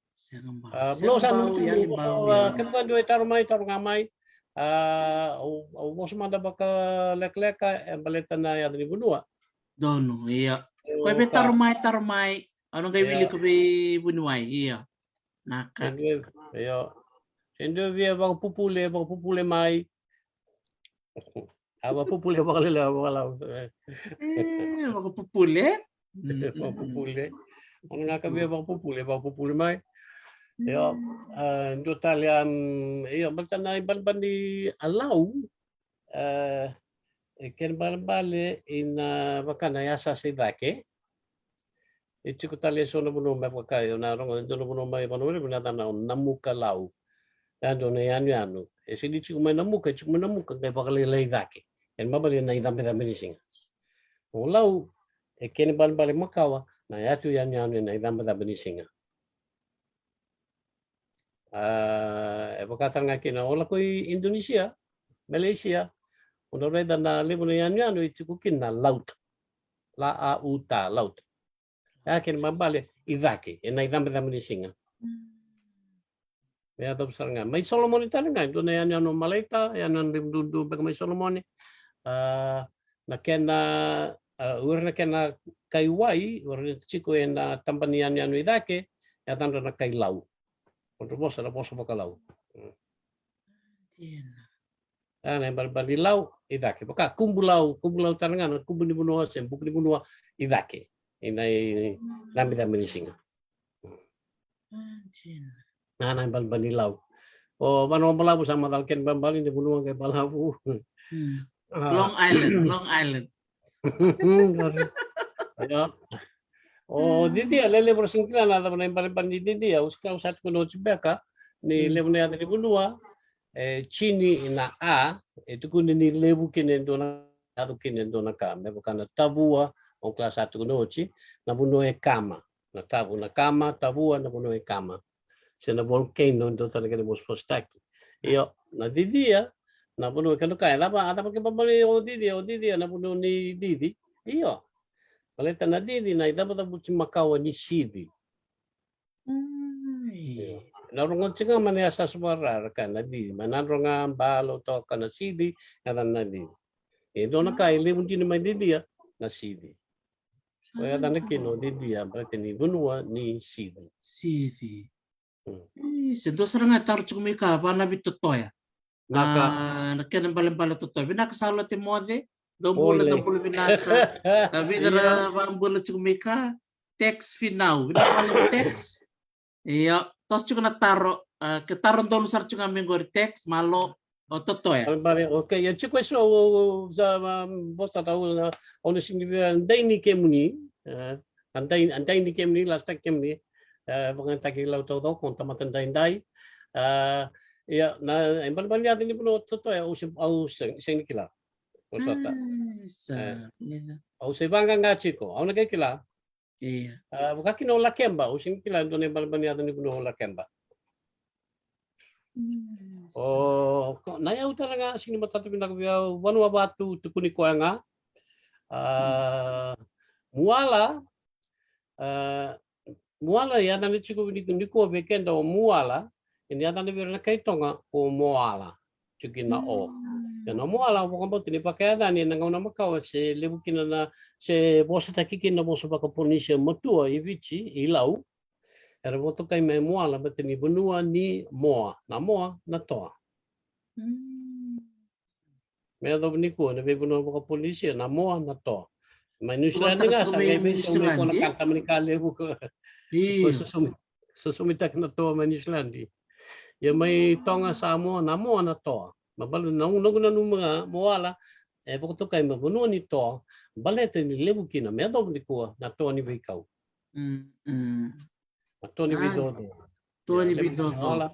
Segabau. A, Segabau, Yalibau, Yaliga. Kevaka dua e taro mai, taro ga mai. A, au, au vosa mada vakalekaleka, e baleta na yaca ni vanua. Donu, io. Ko e via taro mai, taro mai. Au na qai wilika vei vuniwai, io. Naka. Io. Se dua via vakapupule, vakapupule mai. A, vakapupule, vakalele, vakalau. E, vakapupule. Vakapupule. Au na qai via vakapupule, vakapupule mai. Io, a, dua tale, a, io, baleta na ibalebale ni Lau. A, e kena ibalebale ina vaka na yasayasa i cake. E tiko tale eso na vanua me vaka, io, na rogo e dua na vanua mai Vanuaviti, na yacana o Namuka, Lau. Yadua na yanuyanu. E sega ni tiko mai Namuka, e tiko mai Namuka, qai vakalailai cake. Kena ibalebale na icabecabe ni siga. O Lau, e kena ibalebale makawa, na yatu yanuyanu ena icabecabe ni siga. A, e vaka tale ga kina o lako i Indonesia, Malaysia, o na raica na levu na yanuyanu e tiko kina na laut. L A U T, laut. E a kena ibalebale i cake, ena icabecabe ni siga. Me yacova sara ga. Mai Solomoni tale ga, e dua na yanuyanu o Malaita, yanuyanu levu duadua beka mai Solomoni. A, na kena, a, o ira na kena kai wai, o ira na tiko ena taba ni yanuyanu i cake, yacadra na kai Lau. O dra vosa na vosa vakaLau. Dina. A, na ibalebale ni Lau i cake. Vaka Kubulau, Kubulau tale ga na kubu ni vanua se buku ni vanua i cake. Ena icabecabe ni siga. A, dina. A, na ibalebale ni Lau. O Vanuabalavu sa macala kena ibalebale ni vanua qai balavu. A. Long Island, Long Island. Io. O Cicia, lelevu era sega ni kila na cava na ibalebale ni Cicia. Au sa, au sa tukuna oti beka ni levu na yaca ni vanua, e, tini na A, e tukuni ni levu kina e dua na, yaco kina e dua na ka. Me vaka na Tavua, au kila sa tukuna oti, na vanua e kama. Na tavu, na kama, Tavua, na vanua e kama. Se na volcano, dua tale na kena vosavosataki. Io, na Cicia, na vanua e kena ka, e cava, a cava kena ibalebale o Cicia, o Cicia, na vanua ni cici. Io. Baleta na cici, na icavucavuti makawa ni sici. Io. Na rogo tiko ga mai na yasayasa vakarara ka na cici, mai Nadroga, Ba, Lautoka, na sici, yacana na cici. E dua na ka e levu dina mai Cicia, na sici. O yacana kina o Cicia, baleta ni vanua ni sici. Sici. Mm. Ii, se dua sara ga e taro tiko mai ka, vanavi Totoya. Naka. A, na kena ibalebale Totoya. Vinaka Salote Moce, dou bula, dou bula vinaka. A, vica ra vakabula tiko mai ka, Tex Finau, vinaka vakalevu Tex. Io, toso tiko na taro, a, ke taro donu sara tiko ga mai qori Tex, malo, o Totoya. Ibalebale, okay, ia tiko eso, o, o, sa, a, vosa ta, o, o na sega ni via dai ni kemuni, e, a dai, a dai ni kemuni, lasutaki kemuni, e, vakayagataki Lau taucoko, tamata daidai. A, ia, na, ibalebale ni yaca ni vanua o Totoya, au se, au se, sega ni kila. Au sa ta. Au se vaqaqa tiko, au na qai kila. Ia. A, vaka kina o Lakeba, au sega ni kila e dua na ibalebale ni yaca ni vanua o Lakeba. O, ko, na yau tale ga sega ni matata vinaka vei au, Vanuavatu, tukuni koya ga. A, Muala, a, Muala, yacana tiko ni, nikua vei keda o Muala, e na yacana vei ira na kai Toga o Moala. Tiko kina na o. Ia na Moala, au vakabauta ni vakayacani ena gauna makawa se levu kina na, se vosataki kina na vosa vakaPolinesia matua i Viti, i Lau. Era vakatokai me Moala, baleta ni vanua ni moa. Na moa, na toa. Me yacova nikua na veivanua vakaPolinesia, na moa, na toa. Mai Niusiladi ga sa qai veisau mai ko na ka, tamani ka levu ko. Io. Ko sosomi, sosomitaki na toa mai Niusiladi. Ia mai Toga, Samoa, na moa, na toa. Ma baleta na noqu nanuma ga, Moala, e vakatokai me vanua ni toa, baleta ni levu kina, me yacova nikua, na toa ni veikau. Mm, mm. Toni Vicoco. Toni Vicoco.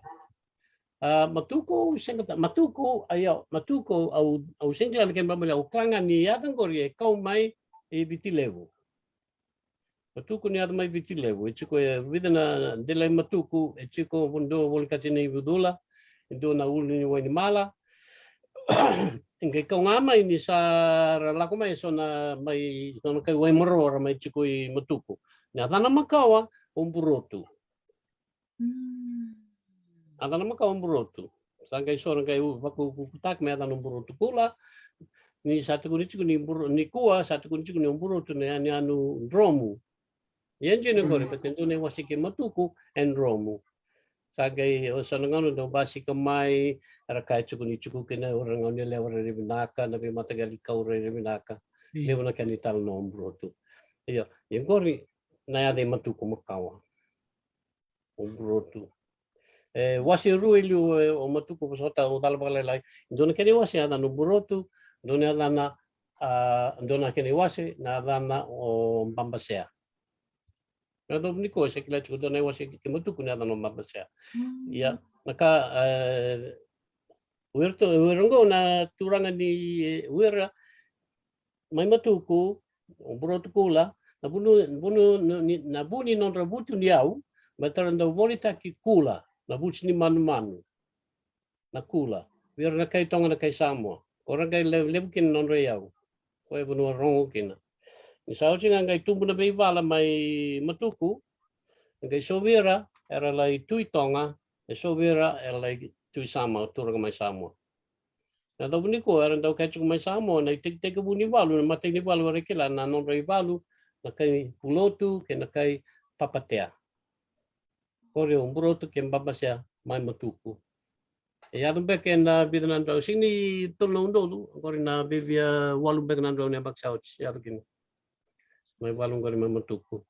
A, Matuku, sega ta, Matuku, a, io, Matuku, au, au sega kila na kena ibalebale, au kila ga ni yaca qori e kau mai i Viti Levu. Matuku ni yaca mai Viti Levu, e tiko e vica na delai Matuku, e tiko vo-, dua volekati na ivucula, e dua na ulu ni wainimala. E qai kau ga mai ni sa ra lako mai e so na, mai so na kai Waimaro ra mai tiko i Matuku. Na yacana makawa o Burotu. Mm. Yacana makawa o Burotu. Sa qai so ra qai u-, vakukutaki me yacana o Burotu Kula. Ni sa tukuni tiko ni Buro-, nikua sa tukuni tiko ni o Burotu na yanuyanu Dromu. Ia dina qori, baleta e dua na iwase kei Matuku e Dromu. Sa qai, o so na gauna dau basika mai, era kaya tiko ni tiko kina, o ira na gauna yalewa rairai vinaka, na veimataqali kau rairai vinaka. Levu na kena italanoa o Burotu. Ia, ia qori na yaca i Matuku makawa. O Burotu. E wase rua i liu, e, o Matuku, vosota, au cala vakalailai. Dua na kena iwase yacana o Burotu, dua na yacana, a, dua na kena iwase na yacana o Babasea. Na yacova nikua se kila tiko dua na iwase kei Matuku na yacana o Babasea. Mm. Ia, na ka, e, o ira to, o ira qo na turaga ni, e, o ira mai Matuku, o Burotu Kula, na vunu, vunu, ni, na vu ni nodra vutu ni yau, baleta ra dau volitaki kula, na vutu ni manumanu. Na kula. Vei ira na kai Toga, na kai Samoa. Ko ra qai le-, levu kina na nodra iyau. Ko e vanua rogo kina. Ni sa oti ga qai tubu na veivala mai Matuku, qai so vei ira era lai tu i Toga, e so vei ira era lai tu i Samoa, turaga mai Samoa. Na yacova nikua era dau kaya tiko mai Samoa na itekitekivu ni valu, na matai ni valu era kila na nodra ivalu, na kai Pulotu kei na kai Papatea. Qori o Burotu kei Babasea mai Matuku. E yaco beka ena vica na drau, sega ni tolu na udolu, qori na vivia walu beka na drau ni yabaki sa oti, yaco kina. Mai valu qori mai Matuku.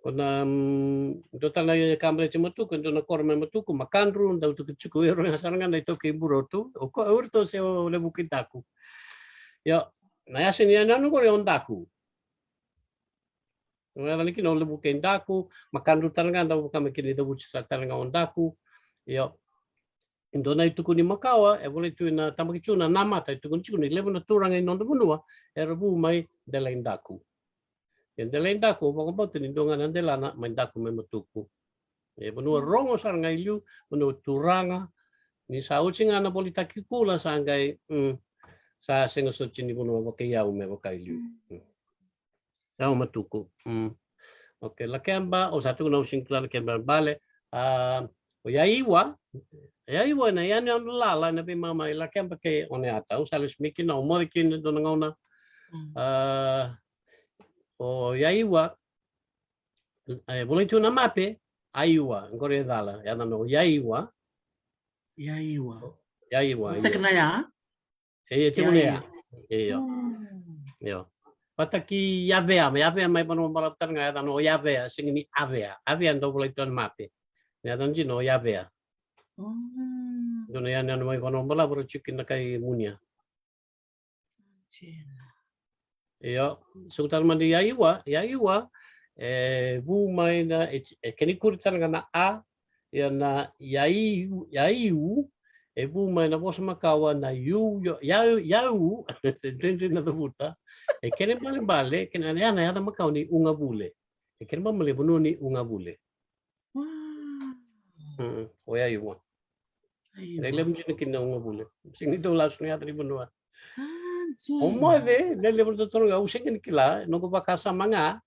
Ko na, mm, dua tale na ka baleti Matuku, e dua na koro mai Matuku, Makadru, dau tukuna tiko o ira ga sara ga na iTaukei Burotu, o ko, o iratou se o Levu kei Daku. Io, na yasa ni yanuyanu qori o Daku. Na yacana kina o Levu kei Daku, Makadru tale ga, dau vaka me kena icavuti sa tale ga o Daku. Io. E dua na itukuni makawa e volai tu ena tabaki tu na Namata, e tukuni tiko ni levu na turaga i nodra vanua era vu mai Delaidaku. E Delaidaku, au vakabauta ni dua ga na delana mai Daku mai Matuku. E vanua rogo sara ga i liu, vanua turaga, ni sa oti ga na volitaki kula sa qai, mm, sa sega soti ni vanua vakaiyau me vaka i liu. Mm. Sa o Matuku. Mm. Okay, Lakeba, au sa tukuna au sega ni kila Lakeba bale. A, o Yaiwa, Yaiwa na yanuyanu lala ena veimama i Lakeba kei Oneata. Au sa lesu mai kina, au moce kina dua na gauna. Mm. A, o Yaiwa, e volai tu na mape, Aiwa, qori e cala, yacana o Yaiwa. Yaiwa. Yaiwa, io. Vata kina ya? E, e tiko na ya. Io. Mm. Io. Vata kei Yavea, Yavea mai Vanuabalavu tale ga, yacana o Yavea, sega ni Avea. Avea dau volai tu na mape. Na yacana dina o Yavea. Mm. Dua na yanuyanu mai Vanuabalavu, ra tiko kina kai Munia. Io, so tale mada Yaiwa, Yaiwa, e vu mai na, e, e kena ikuri tale ga na A, ia na Yaiu, Yaiu, e vu mai na vosa makawa na Iu, Io, Yau, Yau, dredre na cavuta. E kena ibalebale, kena, ya na yaca makawa ni Ugavule. E kena ibalebale vanua ni Ugavule. Wow. Mm, o Yaiwa. Yaiwa. E levu dina kina o Ugavule. Sega ni dau lasu na yaca ni vanua. Ah, o Moce, na levu na totolo ga, au sega ni kila, noqu vakasama ga,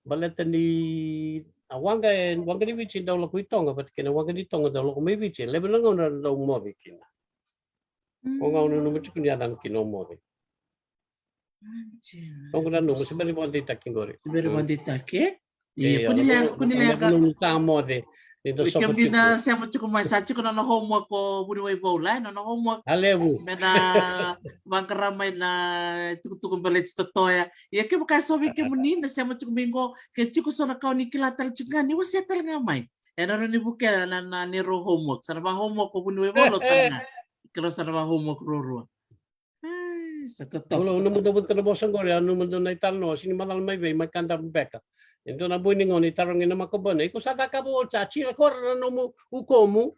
baleta ni a waqa, e waqa ni Viti dau lako i Toga, vata kei na waqa ni Toga dau lako mai Viti, e levu na gauna dau Moce kina. O ga au nanuma tiko ni yacana kina o Moce. Noqu nanuma, se bera ni vakadeitaki qori. Se bera ni vakadeitaki, e? Ia, kua ni leqa, kua ni leqa. Sa Moce. Ni da soko tiko. Kemuni na sema tiko mai, sa tiko na nona homework o Vuniwai Vaula, e, nona homework. A levu. Me na vaqara mai na itukutuku baleti Totoya. Ia kevaka e so vei kemuni na sema tiko mai qo, ke tiko so na ka o ni kila tale tiko ga, ni wasea tale ga mai. E na rawa ni vukea na, na neirau homework. Sa na va homework o Vuniwai Vaula tale ga. Keirau sa na va homework ruarua. Ai, sa totoka. Au nanuma dua vata na vosa qori, au nanuma dua na italanoa, sega ni macala mai vei, mai Kadavu beka. E dua na bui ni gone e tarogi na makubuna, iko sa cakava oti, sa tila kora na nomu ukomu.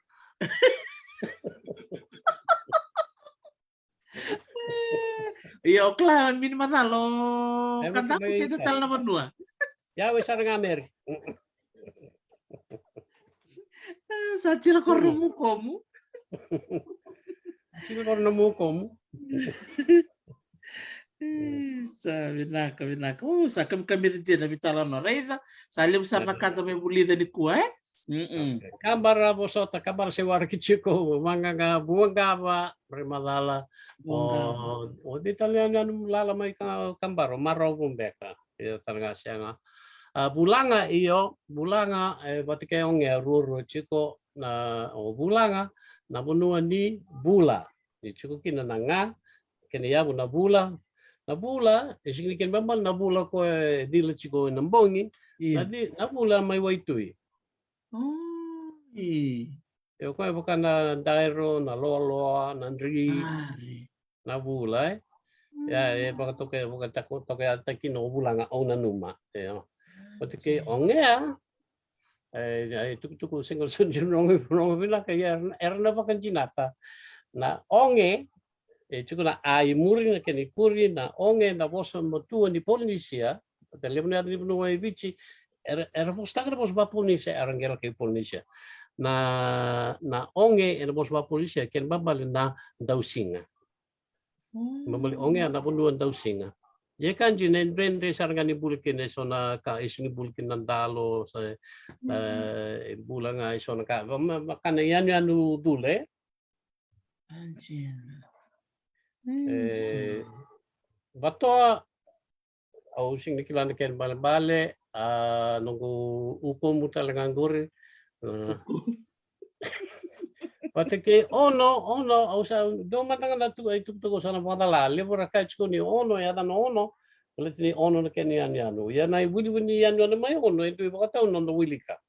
Io, kila, mini macala o Kadaku, kei tale na vanua. Ia, we sara ga Meri. Sa tila kora na nomu ukomu. Tila kora na nomu ukomu. Sa vinaka, vinaka. O, sa kamikamica dina na veitalanoa. Raica, sa levu sara na ka da mai vulica nikua, e? Kabara vosota, kabara se waraki tiko, vaqaqa, vuaqava, rai macala. O, o dei tale yani anu lala mai ka, kabara, o Marovu beka. Io, tale ga sega. A, vulaga, io, vulaga, e, vata kei oge, a ruarua tiko, na, o vulaga, na vanua ni vula. E tiko kina na ga, kena yavu na vula. Na vula, e sega ni kena ibalebale na vula ko e cila tiko ena bogi. Na vula mai waitui. E o koya vaka na dairo, na loaloa, na dri, na vula, e. Ia, e vakatoka, vakatoka, toka ya taki na vulaga au nanuma. Ia. Vata kei oge, e, e tukutuku sega soti rogo vinaka, ia era na vakadinata. Na oge, e tiko na a i muri na kena ikuri, na oge na vosa matua ni Polinisia, vata levu na yaca ni vanua e Viti, era, era vosataka na vosa vaPolinisia, era qai lako i Polinisia. Na, na oge ena vosa vaPolinisia, kena ibalebale na dausiga. Ibalebale oge na vanua dausiga. Ia ka dina e dredre sara ga ni bula kina e so na ka, e sega ni bula kina na dalo, sa, e, bula ga e so na ka, vaka na yanuyanu cule. E, vatoa, au sega ni kila na kena ibalebale, a, noqu ukomu tale ga qori. Vata kei ono, ono, au sa dua mada ga na tu, ai tukutuku sa na vakacala, levu ra kaya tiko ni ono, e yacana ono, baleta ni ono na kena yanuyanu. Ia na iwiliwili ni yanuyanu mai ono, e dui vakatau na noda wilika.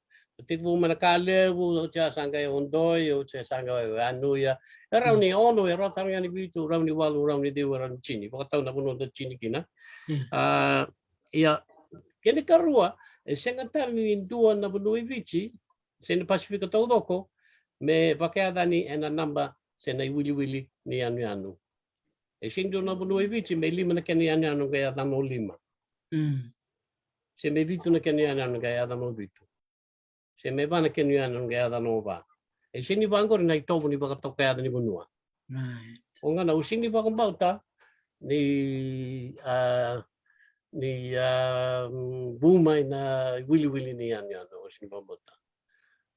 Tekivu mai na ka levu, oti ya sa qai o doi, oti ya sa qai o yanuya. E rawa ni ono, e rawa tale ga ni vitu, rawa ni walu, rawa ni ciwa, rawa ni tini. Vakatau na vanua da tini kina. A, ia, kena ikarua, e sega tale ni dua na vanua i Viti, se na Pasifika taucoko, me vakayacani ena naba se na iwiliwili ni yanuyanu. E sega ni dua na vanua i Viti me lima na kena yanuyanu qai yacana o lima. Se me vitu na kena yanuyanu qai yacana o vitu. Se me va na kena yanuyanu qai yacana o va. E sega ni vaqori na itovo ni vakatoka yaca ni vanua. O ga na au sega ni vakabauta ni, a, ni, a, vu mai na iwiliwili ni yanuyanu, au sega ni vakabauta.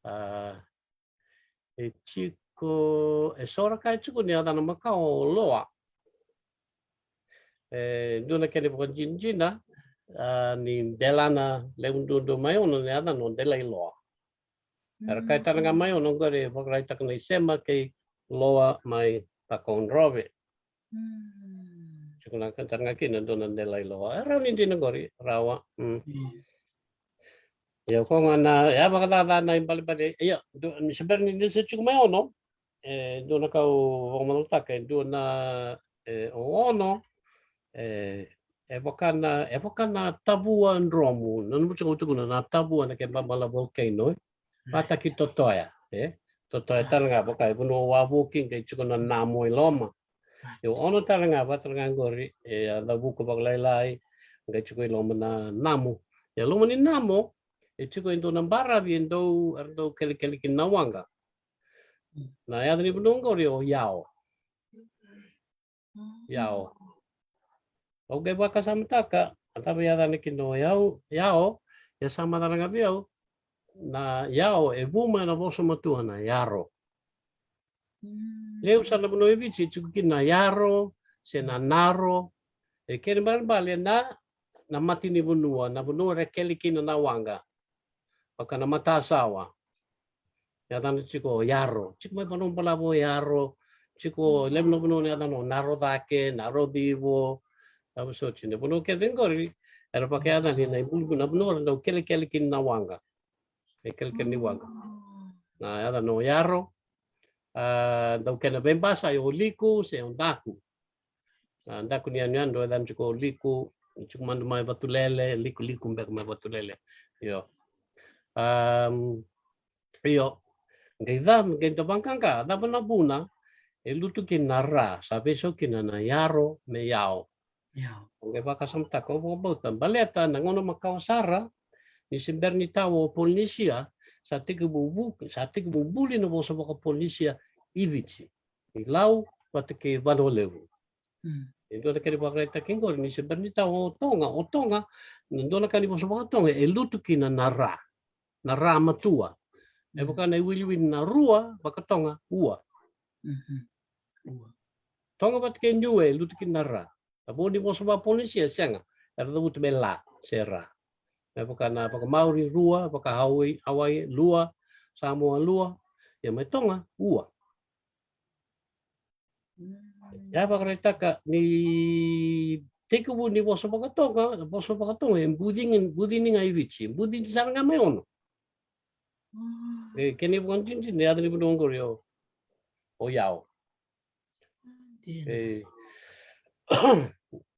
A, e tiko, e so ra kaya tiko ni yacana makawa o Loa. E dua na kena ivakadinadina, a, ni delana levu duadua mai ono na yacana o Delailoa. Era kaya tale ga mai ono qori e vakaraitaka na isema kei Loa mai Takodrove. Tiko na ka tale ga kina dua na Delailoa. E rawa ni dina qori, rawa. Ia, ko ga na, ia, vakacaca na ibalebale, ia, ni se bera ni se tiko mai ono, e dua na ka au vakamacalataka, e dua na, e, o ono, e, e vaka na, e vaka na tavua dromu, na nomu tiko tukuna na tavua na kena ibalebale volcano, e. Vata ki Totoya, e. Totoya tale ga vaka e vanua wavoki, qai tiko na namo e loma. Ia o ono tale ga, vata tale ga qori, e a cavuka vakalailai, qai tiko e loma na namo. Ia loma ni namo, e tiko e dua na baravi, e dau, era dau kelekele kina na waqa. Na yaca ni vanua qori o Yao. Yao. Au qai vakasamataka, a cava e yacana kina o Yao, Yao, ia sa macala ga vei au, na Yao, e vu mai na vosa matua na Yaro. Levu sara na vanua e Viti, e tiko kina na Yaro, se na Naro, e kena ibalebale na, na mata ni vanua, na vanua era kele kina na waqa. Vaka na matasawa. Yacana tiko o Yaro. Tiko mai vanua balavu o Yaro. Tiko levu na vanua na yacana o Naro Cake, Naro Civo. Cava soti na vanua kece qori, era vakayacani na ibulubulu na vanua era dau kelekele kina na waqa. E kelekele ni waqa. Na yacana o Yaro. A, dau kena veibasai o Liku se o Daku. A, daku ni yanuyanu, e yacana tiko o Liku, Ni tiko mada mai Vatulele, likoliku beka mai Vatulele. Io. Am, io. Qai ca, qai da vaqaqa, cava na vuna e lutu kina na ra, sa veisau kina na yaro me yao. Io. Qai vakasamataka, au vakabauta, baleta na gauna makawa sara, ni se bera ni tawa o Polinisia, sa tekivu vu-, sa tekivu buli na vosa vakaPolinisia i Viti, i Lau vata kei Vanua Levu. Mm. E dua na kena ivakaraitaki qori, ni se bera ni tawa o Toga, o Toga, na dua na ka ni vosa vakaToga e lutu kina na ra, na ra matua. E vaka na iwiliwili na rua, vakaToga, ua. Mhm. Ua. Toga vata kei Niue e lutu kina na ra. Na vo ni vosa vakaPolinisia, sega. Era cavuta me la, se ra. Me vaka na vakaMaori rua, vakaHawaii, Hawaii lua, Samoa lua. Ia mai Toga, ua. Mm. Ia vakaraitaka ni tekivu ni vosa vakaToga, vosa vakaToga e bucini, bucini ga i Viti, bucini sara ga mai Ono. Mm. E, kena ivakadinadina, e yaca ni vanua qori o, o Yao. Dina. E,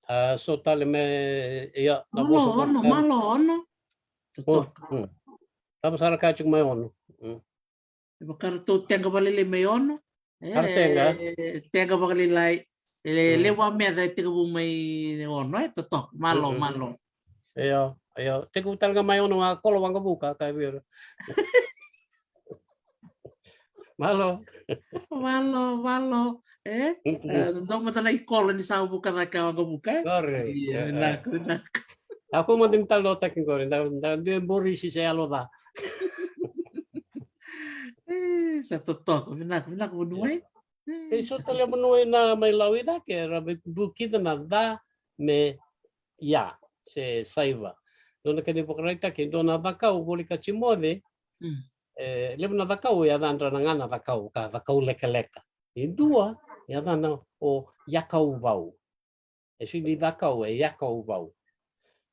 a, so tale me, ia, na vosa vakaToga. Malo Ono, malo Ono. Totoka. Mm. Cava sara ka tiko mai Ono. Mm. E vaka ratou teqa vakalailai mai Ono. E, teqa. Teqa vakalailai. E, mm, levu a meca e tekivu mai Ono, e totoka. Malo, mm, malo. Io, io. Tekivu tale ga mai Ono ga kolo waqavuka, ka vei ira. Malo. Malo, malo. E? Mm-mm. E, dou mata na ikolo ni sa vuka cake a waqavuka, e? Correct. Io, e, vinaka, e, vinaka. A ko mada ni talanoataki qori, da, da, dua e borisi se yalo ca. E, sa totoka, vinaka, vinaka vanua, e. E, so tale vanua na mai Lau i cake, era veivukica na ca me ya, se saiva. Dua na kena ivakaraitaki, dua na cakau, voli ka Timoci, mm, e, levu na cakau, e yacadra na ga na cakau, ka cakau lekaleka. E dua, e yacana o yakauvau. E sega ni cakau, e yakauvau.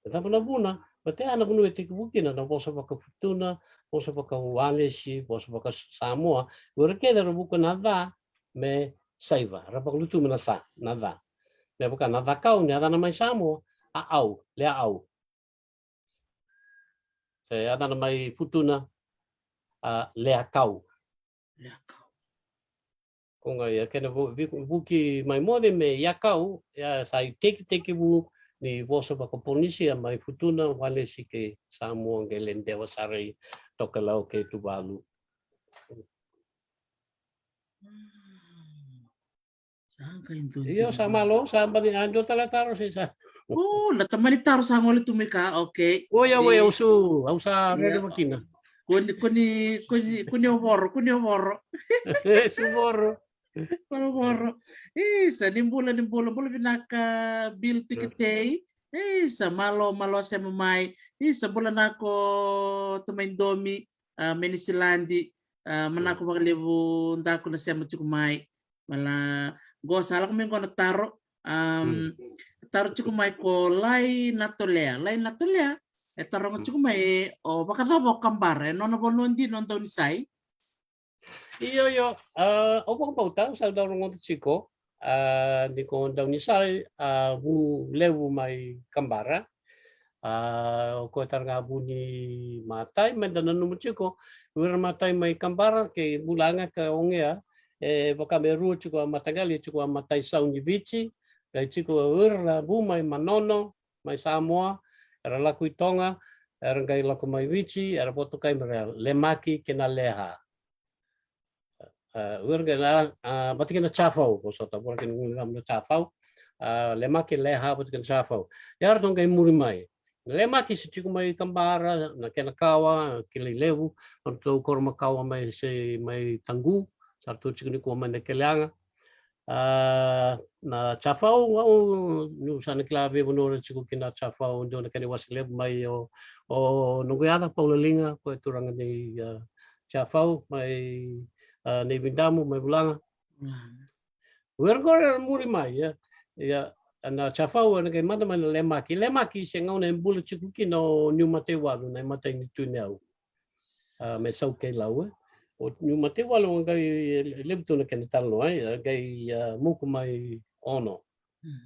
E cava na vuna, baleta ya na vanua e tekivu kina na vosa vakaFutuna, vosa vakaWalesi, vosa vakaSamoa. O ira kece era vuka na ca me saiva, era vakalutuma na sa, na ca. Me vaka na cakau, ni yacana mai Samoa, a au, le a au. Se yacana mai Futuna, a, le a kau. Le a kau. Ko ga ia kena vu-, vi-, vuki mai Moce me Yakau, ia sa itekitekivu ni vosa vakaPolinisia mai Futuna, Walesi kei Samoa, qai lai dewa sara i Tokelau kei Tuvalu. Mm. Sa qai dua. Io, tiko sa na malo, sa bani, a dua tale taro se sa. O, na tamani taro sa gole tu mai ka, okay. O ia, o ia, au su, au sa rerevaki kina. Kua ni, kua ni, kua ni, kua ni o voro, kua ni o voro. Su voro. Voro, voro. Isa, ni bula, ni bula, bula vinaka, Bill Tikitei. Isa, malo, malo sema mai. Isa, bula nako, tamai Domi, a, mai Niusiladi. A, manako vakalevu daku na sema tiko mai. Mala, qo sa lako mai qo na taro. Am, taro tiko mai ko Lai Natolea. Lai Natolea, e taroga tiko mai, o vakacava o Kabara, e nona vanua dina o Daunisai? Io, io, a, au vakabauta, au sa dau rogoca tiko, a, ni ko Daunisai, a, vu levu mai Kabara. A, o koya tale ga vu ni matai, meda nanuma tiko, o ira matai mai Kabara, kei Bulaga ka Ogea, e vaka me rua tiko a mataqali, tiko a matai sau ni Viti, qai tiko o ira vu mai Manono, mai Samoa, era lako i Toga, era qai lako mai Viti, era votokai me ra Lemaki kei na Leha. A, o ira qai na, a, vata kei na Jafau, ko sota, vata kei na Jafau, a, Lemaki, Leha, vata kei na Jafau. Ia ratou qai muri mai. Na Lemaki se tiko mai Kabara, na kena kawa, kilai levu, ratou koro makawa mai se mai Taqu, sa ratou tiko nikua mai na keleaga. A, na Jafau, au, niu sa na kila veivanua ra tiko kina Jafau, dua na kena iwase levu mai o, o noqu yaca Paula Liga, ko e turaga nei, a, Jafau, mai, a, nei Vidamu, mai Vulaga. Mm. O ira qori era muri mai, ia, ia, na Jafau, era qai mada mai na Lemaki. Lemaki se gauna e bula tiko kina o Niu Mataiwalu, na imatai ni Tui Nayau. A, me sau kei Lau, e. O Niu Mataiwalu, a qai, e, levu tu na kena talanoa, e, a qai, a, moku mai Ono. Mm.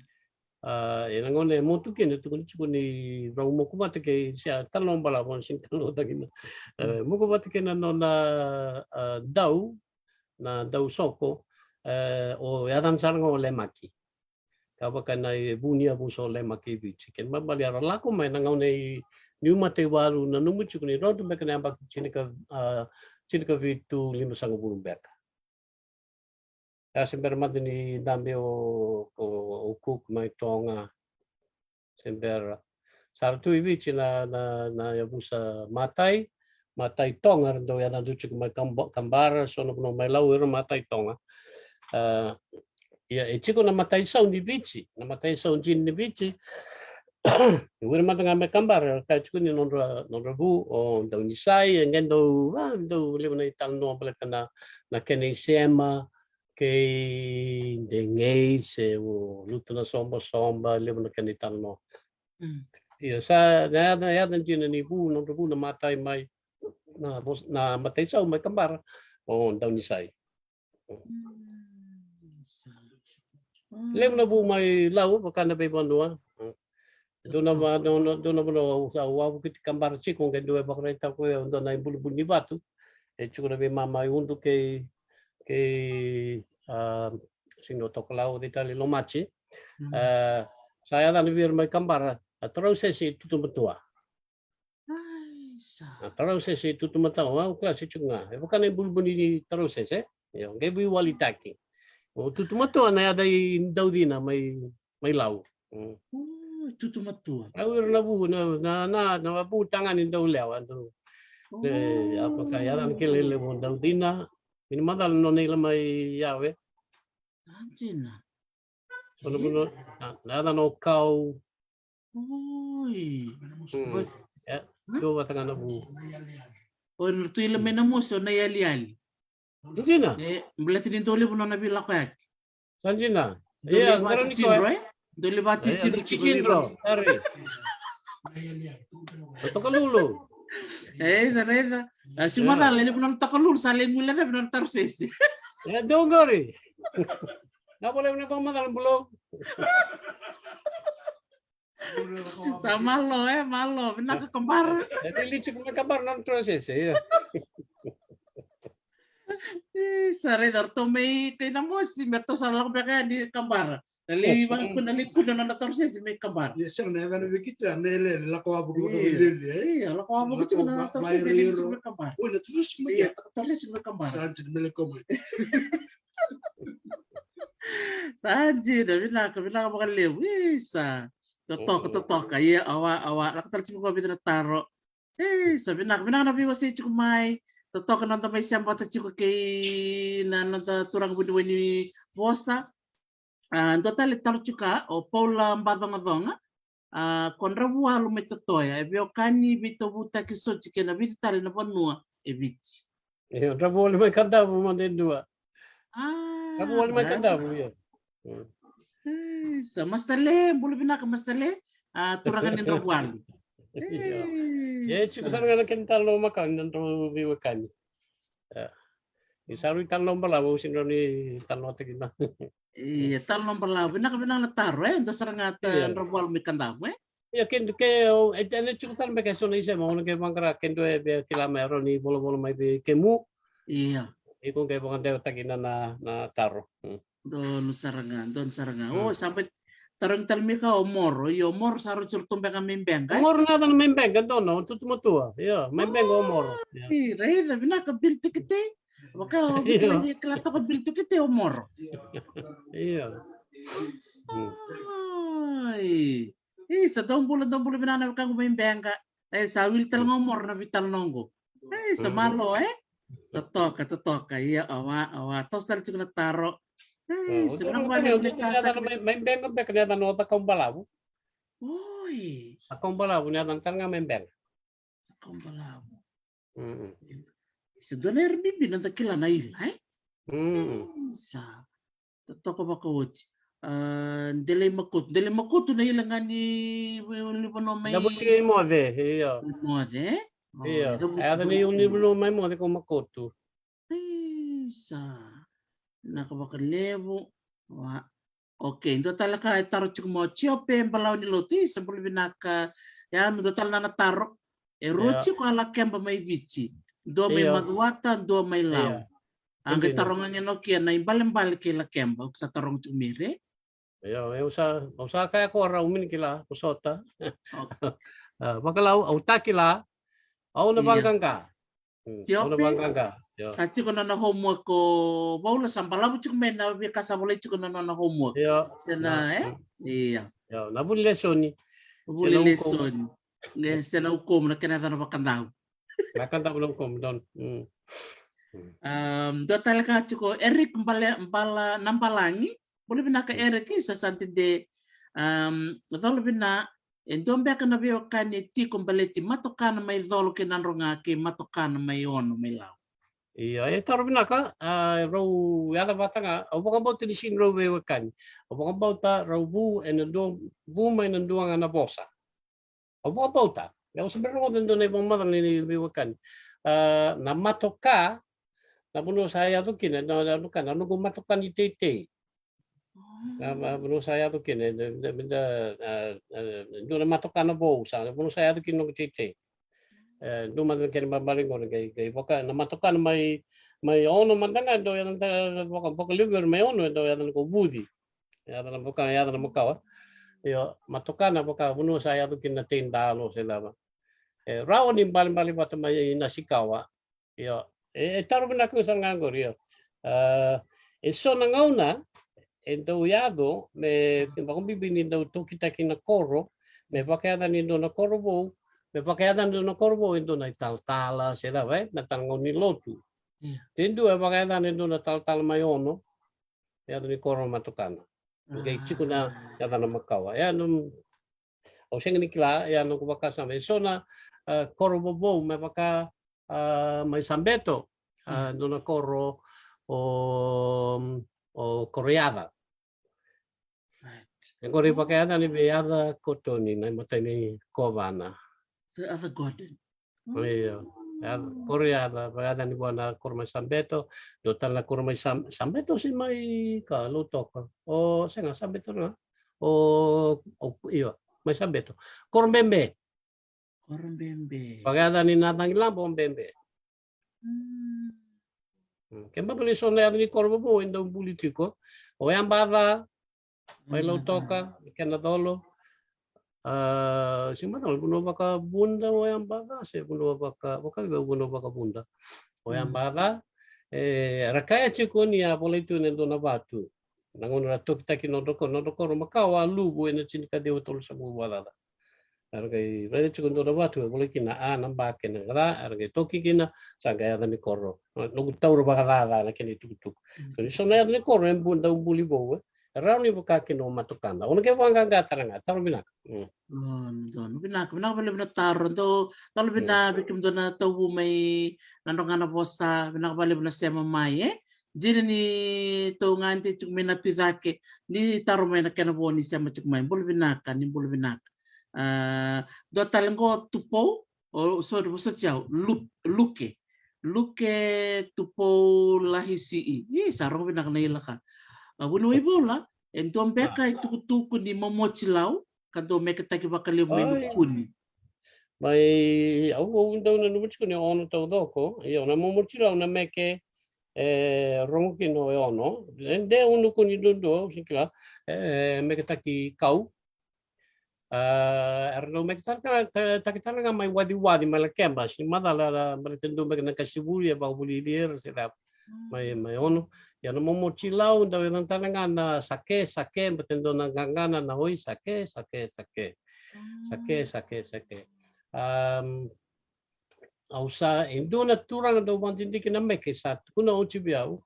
A, ena gauna e motu kina, tukuni tiko ni rau moku vata kei, se a talanoa balavu, se talanoa taki na. E, moku vata kei na nona, a, dau, na dau soko, e, o yacana sara ga o Lemaki. Ka vaka na e vu ni yavusa o Lemaki i Viti. Kena ibalebale era lako mai na gauna i, niu mataivalu, nanuma tiko ni rauta beka na yabaki tinika, a, tinikavitu, limasagavulu beka. Ia se bera mada ni dabe o, o, o Cook mai Toga. Se bera. Sa ra tu i Viti na, na, na yavusa matai, matai Toga, era dau yaca dau tiko mai Kab-, Kabara, so na vanua mai Lau, era matai Toga. A, ia, e tiko na matai sau ni Viti, na matai sau dina ni Viti. O ira mada ga mai Kabara, era kaya tiko ni nodra, nodra vu o Daunisai, e qai dau, a, dau levu na italanoa baleta na, na kena isema, kei Degei, se o Lutu na Sobasoba, levu na kena italanoa. Mm. Ia, sa, na, na yaca dina ni vu, nodra vu na matai mai, na, na matai sau mai Kabara, o Daunisai. Mm, sa. Levu na vu mai Lau, vaka na veivanua. Dua na va-, dua na, dua na vanua au sa wavokiti Kabara tiko, qai dua e vakaraitaka o koya, dua na ibulubulu ni vatu. E tiko na veimama i Udu kei, kei, a, sega ni o Tokalau, o cei tale, Lomaji. Mm. A, sa yacana vei ira mai Kabara, a, Tarausese i Tutumatua. Ai, sa. A, Tarausese i Tutumatua, au kila se tiko ga. E vaka na ibulubulu ni Tarausese. Io, qai veiwalitaki. O Tutumatua na yaca i daucina mai, mai Lau. Mm. O, Tutumatua. Au ira na vu, na, na, na, na vu tagane dau lewa, dau. O. E, a vaka yaca na kele levu daucina. Ini macala nona ila mai Yawe. A, dina. So na vanua, a, na yaca na o Kau. Oi. Mm. Oi. E, dua vata ga na vu. Oi, na tu ila mai na mosi, o na yaliali. Dina. E, baleta ni dau levu nona veilakoyaki. Sa dina. Dau levu vati tindro, e? Dau levu vati tindro, tiko levu. Sari. O Tokalulu. E, ita, ita. A, si macala, levu nona Tokalulu, sa levu levu nona Tarusese. E, dua qori. Na vole na ko macala bulou. Sa malo, e, malo. Vinaka Kabara. E, e, liti ko Kabara na Tarusese, ia. E, sa raica ratou mai kei na mosi, me ratou sa lako beka yani Kabara. Na lei vaka na lei kuna na Tarusese mai Kabara. Ia, sega na yaca na vei keitou, na yaleali, lako wavoki vakaveiweli, e? Ia, lako wavoki tiko na Tarusese, lei tiko mai Kabara. Oi, na Tarusese mai Kabara. Sa dina, me lako mai. Sa dina, vinaka, vinaka vakalevu. Isa. Totoka, totoka. Ia, awa, awa. Lako tale tiko ko vica na taro. Isa, vinaka, vinaka na veiwasei tiko mai. Totoka na noda mai sema vata tiko kei na noda turaga vuniwai ni vosa. A, dua tale taro tiko, o Paula Bacogacoga. A, ko Dravualu mai Totoya, e veiwekani veitovutaki soti kei na vica tale na vanua e Viti. Io, Dravualu mai Kadavu mada e dua. A, Dravualu mai Kadavu, io. Mm. Isa, Masta Le, bula vinaka Masta Le. A, turaga ni Dravualu. Io. E, tiko sara ga na kena taro makawa ni nodrau veiwekani. E. Ni sa rui talanoa balavu, au sega ni talanoataki na. Ia, talanoa balavu. Vinaka, vinaka na taro, e? Dua sara ga ta Dravualu mai Kadavu, e? Ia, ke, ke, o, e, e, tiko tale beka e so na isema, o na qai vaqara, ke dua e via kila mai, rawa ni volavola mai vei kemu. Ia. Iko qai vakadewataki na, na, na taro. Mm. Donu sara ga, donu sara ga. O, sa bai tarogi tale mai ka o Moro. Io, o Moro sa rauti ratou beka mai Beqa, e? O Moro na yaca na mai Beqa, donu, o Tutumatua. Io, mai Beqa o Moro. Io. Oi, raica, vinaka Bill Tukitei. Vaka o Viti lai kila toka Bill Tukitei o Moro. Io. Mm. Oi. Isa, dou bula, dou bula vinaka na wekaqu mai Beqa. E, sa wili tale ga o Moro na veitalanoa qo. E, sa malo, e? Totoka, totoka. Ia, awa, awa. Toso tale tiko na taro. E, sa vinaka vakalevu na ka sa mai, mai Beqa beka na yaca na Cakaubalavu. Oi. Cakaubalavu na yaca tale ga mai Beqa. Cakaubalavu. Mm. Sa dua na ira bibi na da kila na ila, e? Mm. Sa. Totoka vakaoti. A, Delai Makotu. Delai Makotu na ila ga ni, ni vanua mai Davuti kei Moce, io. Moce, e? O, io. Davuti, e, yaca ni Davuti ni vanua mai Moce ko Makotu. Isa. Vinaka vakalevu. Wa. Okay, dua tale ka e taro tiko mai o Tiope Balaunilotu, isa bula vinaka. Ia, me dua tale na na taro. E rua tiko a lakeba mai Viti. Dua mai Macuata, dua mai Lau. A qai taroga gena o kea na ibalebale kei lakeba, au sa taroga tiko mai re. Io, au sa, au sa kaya ko rau mini kila, ko sota. Vakalau, au takila, au na vaqaqa. Au na vaqaqa. Sa tiko na nona homework ko Vaula, sa balavu tiko mai na veika sa volai tiko na nona homework. Io. Se na, e? Io. Io, na vuli lesoni. Vuli lesoni. Ne, se na ukomu na kena yacana vakadau. Vakadau na ukomu, don. Um, dua tale ka tiko, Eric Bala, Bala, Nabalagi. Bula vinaka Eric, sa sa dede. Um, colo vina, e dua beka na veiwekani e tiko baleti matokana mai Colo kei Nadroga kei matokana mai Ono mai Lau. Ia, e taro vinaka, a, rau yaca vata ga, au vakabauta ni sini rau veiwekani. Au vakabauta rau vu, e na dua, vu mai na dua ga na vosa. Au vakabauta. Au se bera rogoca e dua na ivakamacala ni veiwekani. A, na matoka, na vanua sa yaco kina, na, na, na, na noqu matoka ni teitei. Na, na vanua sa yaco kina, da, da, da, a, a, dua na matokana vou, sa, na vanua sa yaco kina noqu teitei. E, dua mada na kena babale qo na qai, qai vaka, na matokana mai, mai Ono mada ga, e dau yaca na, vaka, vakalevu era mai Ono, e dau yaca na ko Vuci. Yaca na vaka, yaca na makawa. Io, matokana vaka, vanua sa yaco kina na teidalo, se cava. E, rawa ni balebale vata mai Nasikawa. Io, e, e taro vinaka sara ga qori, io. A, e so na gauna, e dau yaco, me vakabibi ni dau tokitaki na koro, me vakayacani e dua na koro vou, me vakayacani e dua na koro vou, e dua na italatala, se cava, e, na tala gauna ni lotu. Mm. Ke dua, e vakayacani e dua na talatala mai Ono, yaco ni koro matokana. Qai tiko na yacana makawa. E, na, au sega ni kila, e, na noqu vakasama. E so na, a, koro vovou, me vaka, a, mai Sabeto, a, dua na koro, o, o koro Yaca. Right. E qori vakayacani vei Yaca Kotoni, na imatai ni kovana. Sir Arthur Gordon. Io. Yaca, koro Yaca, vakayacani vua na koro mai Sabeto, dua tale na koro mai Sam-, Sabeto se mai ka, Lautoka. O, sega, Sabeto na. O, o, io, mai Sabeto. Koro Bebe. Koro Bebe. Vakayacani na Cagilaba o Bebe. Mm. Mm, ke baba ni so na yaca ni koro vovou e dau buli tiko. O Yabaca, mai Lautoka, kena colo. A, se matala, vanua vakavuda o Yabaca, se vanua vaka, vakaviva vanua vakavuda. O Yabaca, e, ra kaya tiko ni a volai tu ena dua na vatu. Na gauna ra tokitaki nodra koro, nodra koro makawa a luvu ena tinikaciwa tolusagavulu vakacaca. Era qai raica tiko dua na vatu e volai kina A na ba kena ca, era qai toki kina, sa qai yaca ni koro. Noqu taura vakacaca na kena itukutuku. So ni so na yaca ni koro e bu-, dau buli vou, e. E rawa ni vaka kina o matokana. O na qai vaqaqa tara ga, taro vinaka. Mm. Donu, donu. Vinaka, vinaka vakalevu na taro. Dou, dou vinaka vei kemudou na tauvu mai Nadroga na Vosa, vinaka vakalevu na sema mai, e. Dina ni tou gade tiko mai na Tui Cake, ni taro mai na kena vo ni sema tiko mai. Bula vinaka, ni bula vinaka. A, dua tale qo Tupou, o, sorry, vosoti au, Lu-, Luke. Luke Tupou Lahisi'i. Ii, sa rogo vinaka na ilaka. A, vuniwai Vola, e dua beka itukutuku ni momotilau, ka dau meketaki vakalevu mai Nukuni. Mai, au, au dau nanuma tiko ni Ono taucoko, io, na momotilau na meke, e, rogo kina o Ono. E de o Nukuni duadua, au sega ni kila, e, meketaki kau. A, era dau meketaki tale ga, ta-, taki tale ga mai Waciwaci, mai Lakeba, sega ni macala, era baleta dua beka na qasenivuli e vakavulici ira se cava. Mai, mai Ono. Ia na momotilau, dau yaca tale ga na sake, sake, baleta dua na qaqana na oi, sake, sake, sake. Sake, sake, sake. Am, au sa, e dua na turaga dau vakadidike na meke sa tukuna oti vei au,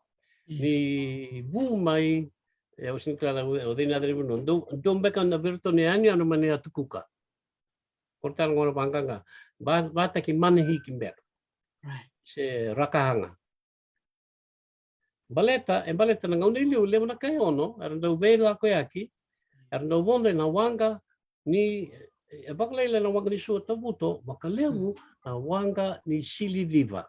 ni vu mai, e, au sega ni kila na, au cei na yaca ni vanua, dau, dau beka na vei iratou na yanuyanu mai na yatu Kuka. Koro tale gona vaqaqa. Va-, vataki Manihiki beka. Right. Se Rakahaga. Baleta, e baleta na gauna i liu, levu na kai Ono era dau veilakoyaki, era dau vodo ena waqa ni, e vakalailai na waqa ni Suatavuto, vakalevu na waqa ni Siliciva.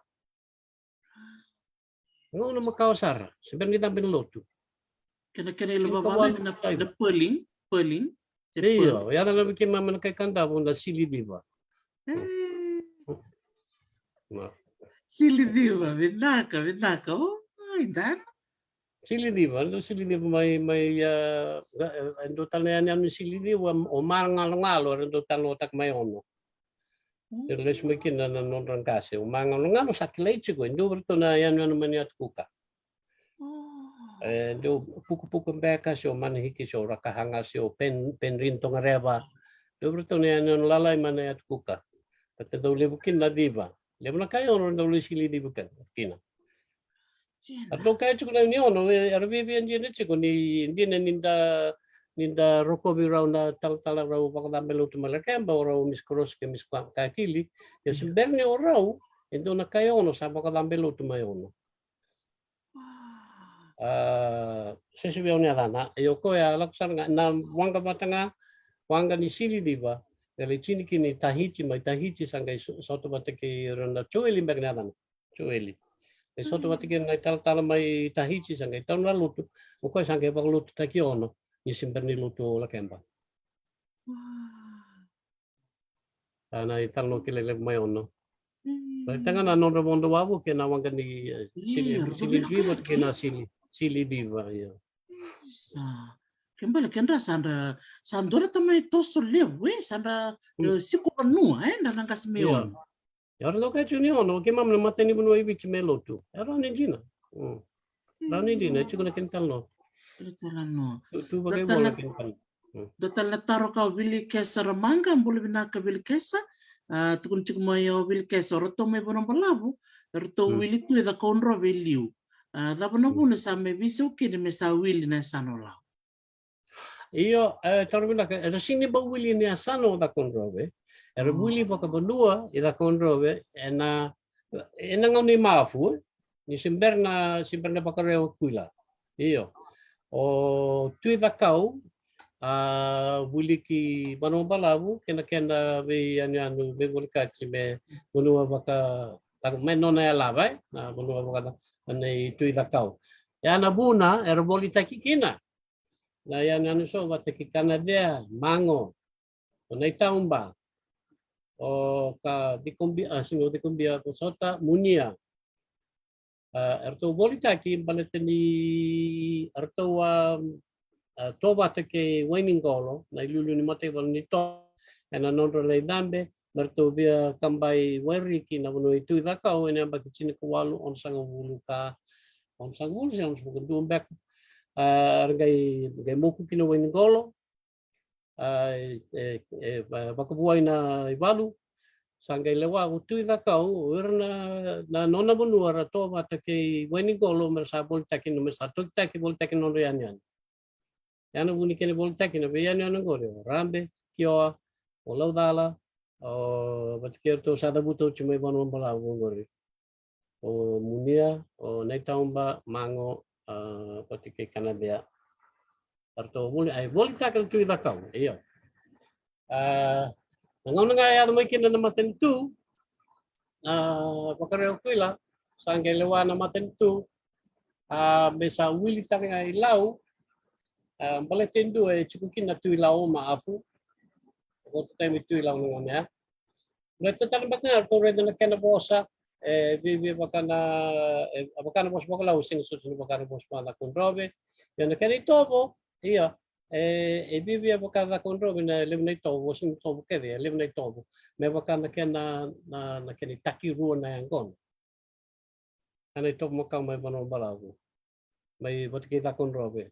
Gauna makawa sara, se bera ni cabe na lotu. Kena, kena ila vavale na, na pearling, pearling. Se pearl. Io, ya na vei keimami na kai Kadavu na sili civa. E. Na. Sili civa, vinaka, vinaka. O, ai, dana. Sili civa, dau sili civa mai, mai, a, e dau tale na yanuyanu ni sili civa, o Magalogalo, era dau talanoataka mai Ono. Mm. Era lesu mai kina na nodra qase. O Magalogalo sa kilai tiko, e dua vei iratou na yanuyanu mai na yatu Kuka. E dau Pukapuka beka, se o Manihiki, se o Rakahaga, se o Pen, Penryn Tongareva. Dua vei iratou na yanuyanu lalai mai na yatu Kuka. Baleta dau levu kina na civa. Levu na kai Ono dau lai sili civa kina. Eratou kaya tiko na ni Ono, e, era viavia dina tiko ni dina ni da, ni da rokovi rau na talatala rau vakacabe lotu mai Lakeba, o rau Miss Cross kei Miss Ka-, Kakili. Ia se bera ni o rau, e dua na kai Ono sa vakacabe lotu mai Ono. A, se se vei au na yacana, io, o koya a lako sara ga na waqa vata ga, waqa ni sili civa, e lai tini kina i Tahiti, mai Tahiti sa qai so-, sota vata kei ira na Joeli beka na yacana. Joeli. E sota vata kei na italatala mai Tahiti, sa qai taura na lotu, o koya sa qai vakalotutaki Ono, ni se bera ni lotu o Lakeba. A, na italanoa kilai levu mai Ono. Sa itaga na nodra vodo wavu kei na waqa ni, e, sili, sili civa kei na sili, sili civa, io. Sa. Ke bale, kedra sa dra, sa dua na tamai toso levu, e, sa dra, e, siko vanua, e, dra na qase mai Ono. Ia, o ra dau kaya tiko ni Ono, keimami na matai ni vanua i Viti me lotu. E rawa ni dina. Mm. Rawa ni dina, e tiko na kena italanoa. Kena italanoa. Tu, tu vakaivola na kena italanoa. Mm. Dua tale na taro ka o Wili Kesa Ramaqa, bula vinaka Wili Kesa. A, tukuna tiko mai o Wili Kesa, o ratou mai Vanuabalavu, o ratou wili Tui Cakaudrove i liu. A, cava na vuna sa mai veisau kina me sa wili na yasana o Lau? Io, e, taro vinaka, era sega ni bau wili na yasana o Cakaudrove. Era wili vakavanua i Cakaudrove, ena, ena gauna i Mafu, e. Ni se bera na, se bera na Vakarau Kuila. Io. O Tui Cakau, a, wiliki Vanuabalavu, kei na kena veiyanuyanu, veivolekati me vanua vaka, me nona yalava, e? Na vanua vaka, na i Tui Cakau. Ia na vuna, era volitaki kina na yanuyanu so vata kei Kanacea, Mago, o Naitauba, o ka Cikobia, a, sega ni Cikobia, o Sota, Munia. A, eratou volitaki baleta ni eratou a, a, to vata kei Wainiqolo, na iliuliu ni mataivalu ni to, ena nodra lai cabe, me ratou via kabai Wairiki na vanua i Tui Cakau, ena yabaki tinikawalu, onosagavulu ka, onosagavulu se onosagavulu ka dua beka. A, era qai, qai moku kina Wainiqolo, a, e, e, e, va-, vakavuai na ivalu, sa qai lewa o Tui Cakau, o ira na, na nona vanua ra to vata kei Wainiqolo, me ra sa volitaki, me sa tokitaki, volitaki na nodra yanuyanu. Ia na vu ni kena volitaki na veiyanuyanu oqori, o Rabe, Kioa, o Laucala, o vata kei iratou sa cavuta oti mai Vanuabalavu oqori. O Munia, o Naitauba, Mago, a, vata kei Kanacea. Eratou voli, ai, volitaki na Tui Cakau, io. A, na gauna ga e yaco mai kina na matanitu, a, Vakarau Kuila, sa qai lewa na matanitu, a, me sa wili tale ga i Lau, a, baleta e dua e tiko kina na Tui Lau Mafu, o taimi Tui Lau na gauna ya. Baleta tale beka ga, ratou raica na kena vosa, e viavia vaka na, e, vaka na vosa vakalau, sega soti ni vaka na vosa vaka Cakaudrove. Ia na kena itovo, ia, e, e viavia vaka Cakaudrove na levu na itovo, sega ni itovo kece, e levu na itovo. Me vaka na kena, na, na kena itakirua na yaqona. Ena itovo makawa mai Vanuabalavu. Mai vata kei Cakaudrove.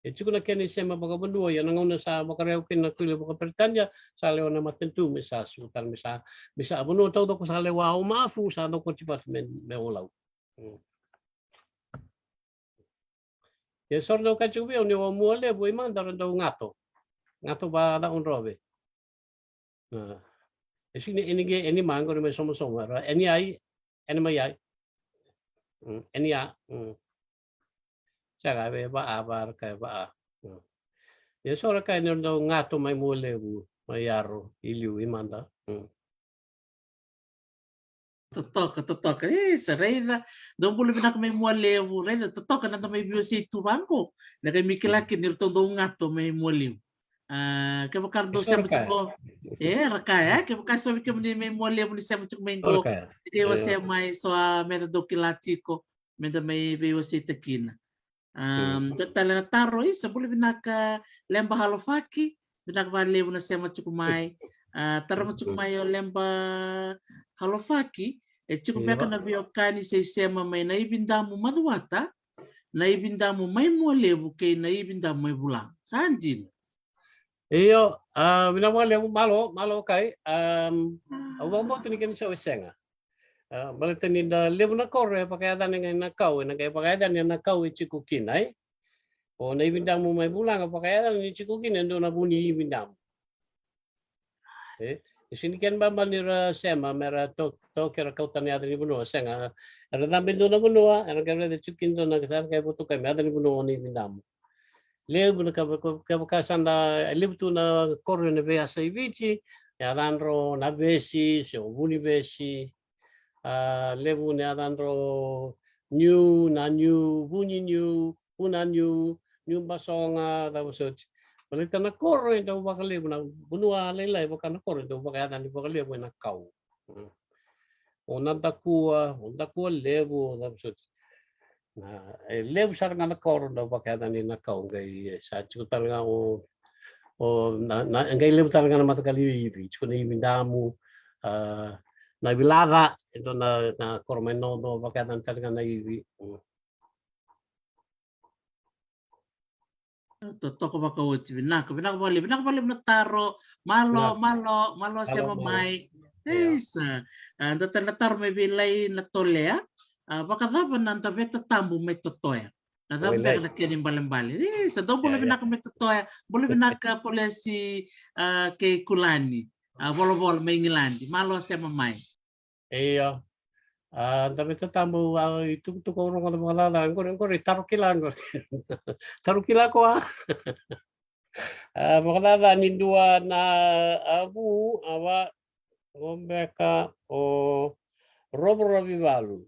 E tiko na kena isema vakavanua, ia na gauna sa vakarau kina na Kuila vakaperitania, sa lewa na matanitu me sa suka tale me sa, me sa vanua taucoko sa lewa o Mafu, sa coko oti vata me, me o Lau. Ia so ra dau kaya tiko vei au ni o Mualevu i mada ra dau gato. Gato va Cakaudrove. A. E sega ni, e ni qai, e ni maqo ni mai somasoma, ra, e ni ai, e ni mai ai. Mm, e ni a, mm. Sega, e va a, va ra kaya va a. Mm. Ia so ra kaya ni ra dau gato mai Mualevu, mai Yaro, i liu, i mada. Mm. Totoka, totoka. E, sa raica. Dou bula vinaka mai Mualevu. Raica, totoka na da mai veiwasei tu vaqo. Na qai mai kila kina ni ratou dau gato mai Mualevu. A, kevaka dou sema tiko. E, ra kaya, e, kevaka so vei kemuni mai Mualevu ni sema tiko mai qo. Qai wasea mai so a me da dou kila tiko. Me da mai veiwaseitaka kina. Um, dua tale na taro, isa, bula vinaka Leba Halofaki, vinaka vakalevu na sema tiko mai. A, taro tiko mai o Leba Halofaki, e tiko beka na veiwekani se isema mai Naividamu Macuata, Naividamu mai Mualevu kei Naividamu mai Vulaga. Sa dina? Io, a, vinaka vakalevu, malo, malo kai. Um, au vakabauta ni kena isau e sega. A, baleta ni da levu na koro e vakayacani ga e Nakau, ena qai vakayacani e Nakau e tiko kina, e? O Naividamu mai Vulaga vakayacani e tiko kina e dua na vu ni Ividamu. E? E sega ni kena baba ni ra sema me ra to, toka era kauta na yaca ni vanua, sega. Era cabe e dua na vanua, era qai raica e tiko kina e dua na ka, sa ra qai votuka me yaca ni vanua o Naividamu. Levu na ka, ka, kevaka sa da, e levu tu na koro ena veiyasa i Viti, yacadrau Navesi, se o Vunivesi, a, levu na yacadrau Niu, Naniu, Vuniniu, Vunaniu, Niu Basoga, cava soti. Baleta na koro e dau vakalevu, na vanua lailai vaka na koro e dau vakayacani vakalevu ena kau. Mm. O Nadakua, o Dakualevu, o cava soti. Na, e levu sara ga na koro dau vakayacani na kau, qai, e, sa tiko tale ga o, o, na, na, qai levu tale ga na mataqali ivi, tiko na Ividamu, a, Navilaca, e dua na, na koro mai Noco, vakayacani tale ga na ivi. Mm. Totoka vakaoti, vinaka, vinaka vakalevu, vinaka vakalevu na taro, malo, malo, malo sema mai. Isa, a, dua tale na taro mai vei Lai na Tolea, a, vakacava na daveta tabu mai Totoya? Na cava beka na kena ibalebale? Isa, dou bula vinaka mai Totoya, bula vinaka Polesi, a, kei Kulani, a, Volavola mai Igiladi, malo sema mai. Ia. A, daveta tabu, a, itukutuku au rogoca vakacaca, qori, qori, taro kila qori. Taro kila koya. A, vakacaca ni dua na, a, vu, a, va, o beka, o Rovorovi Valu.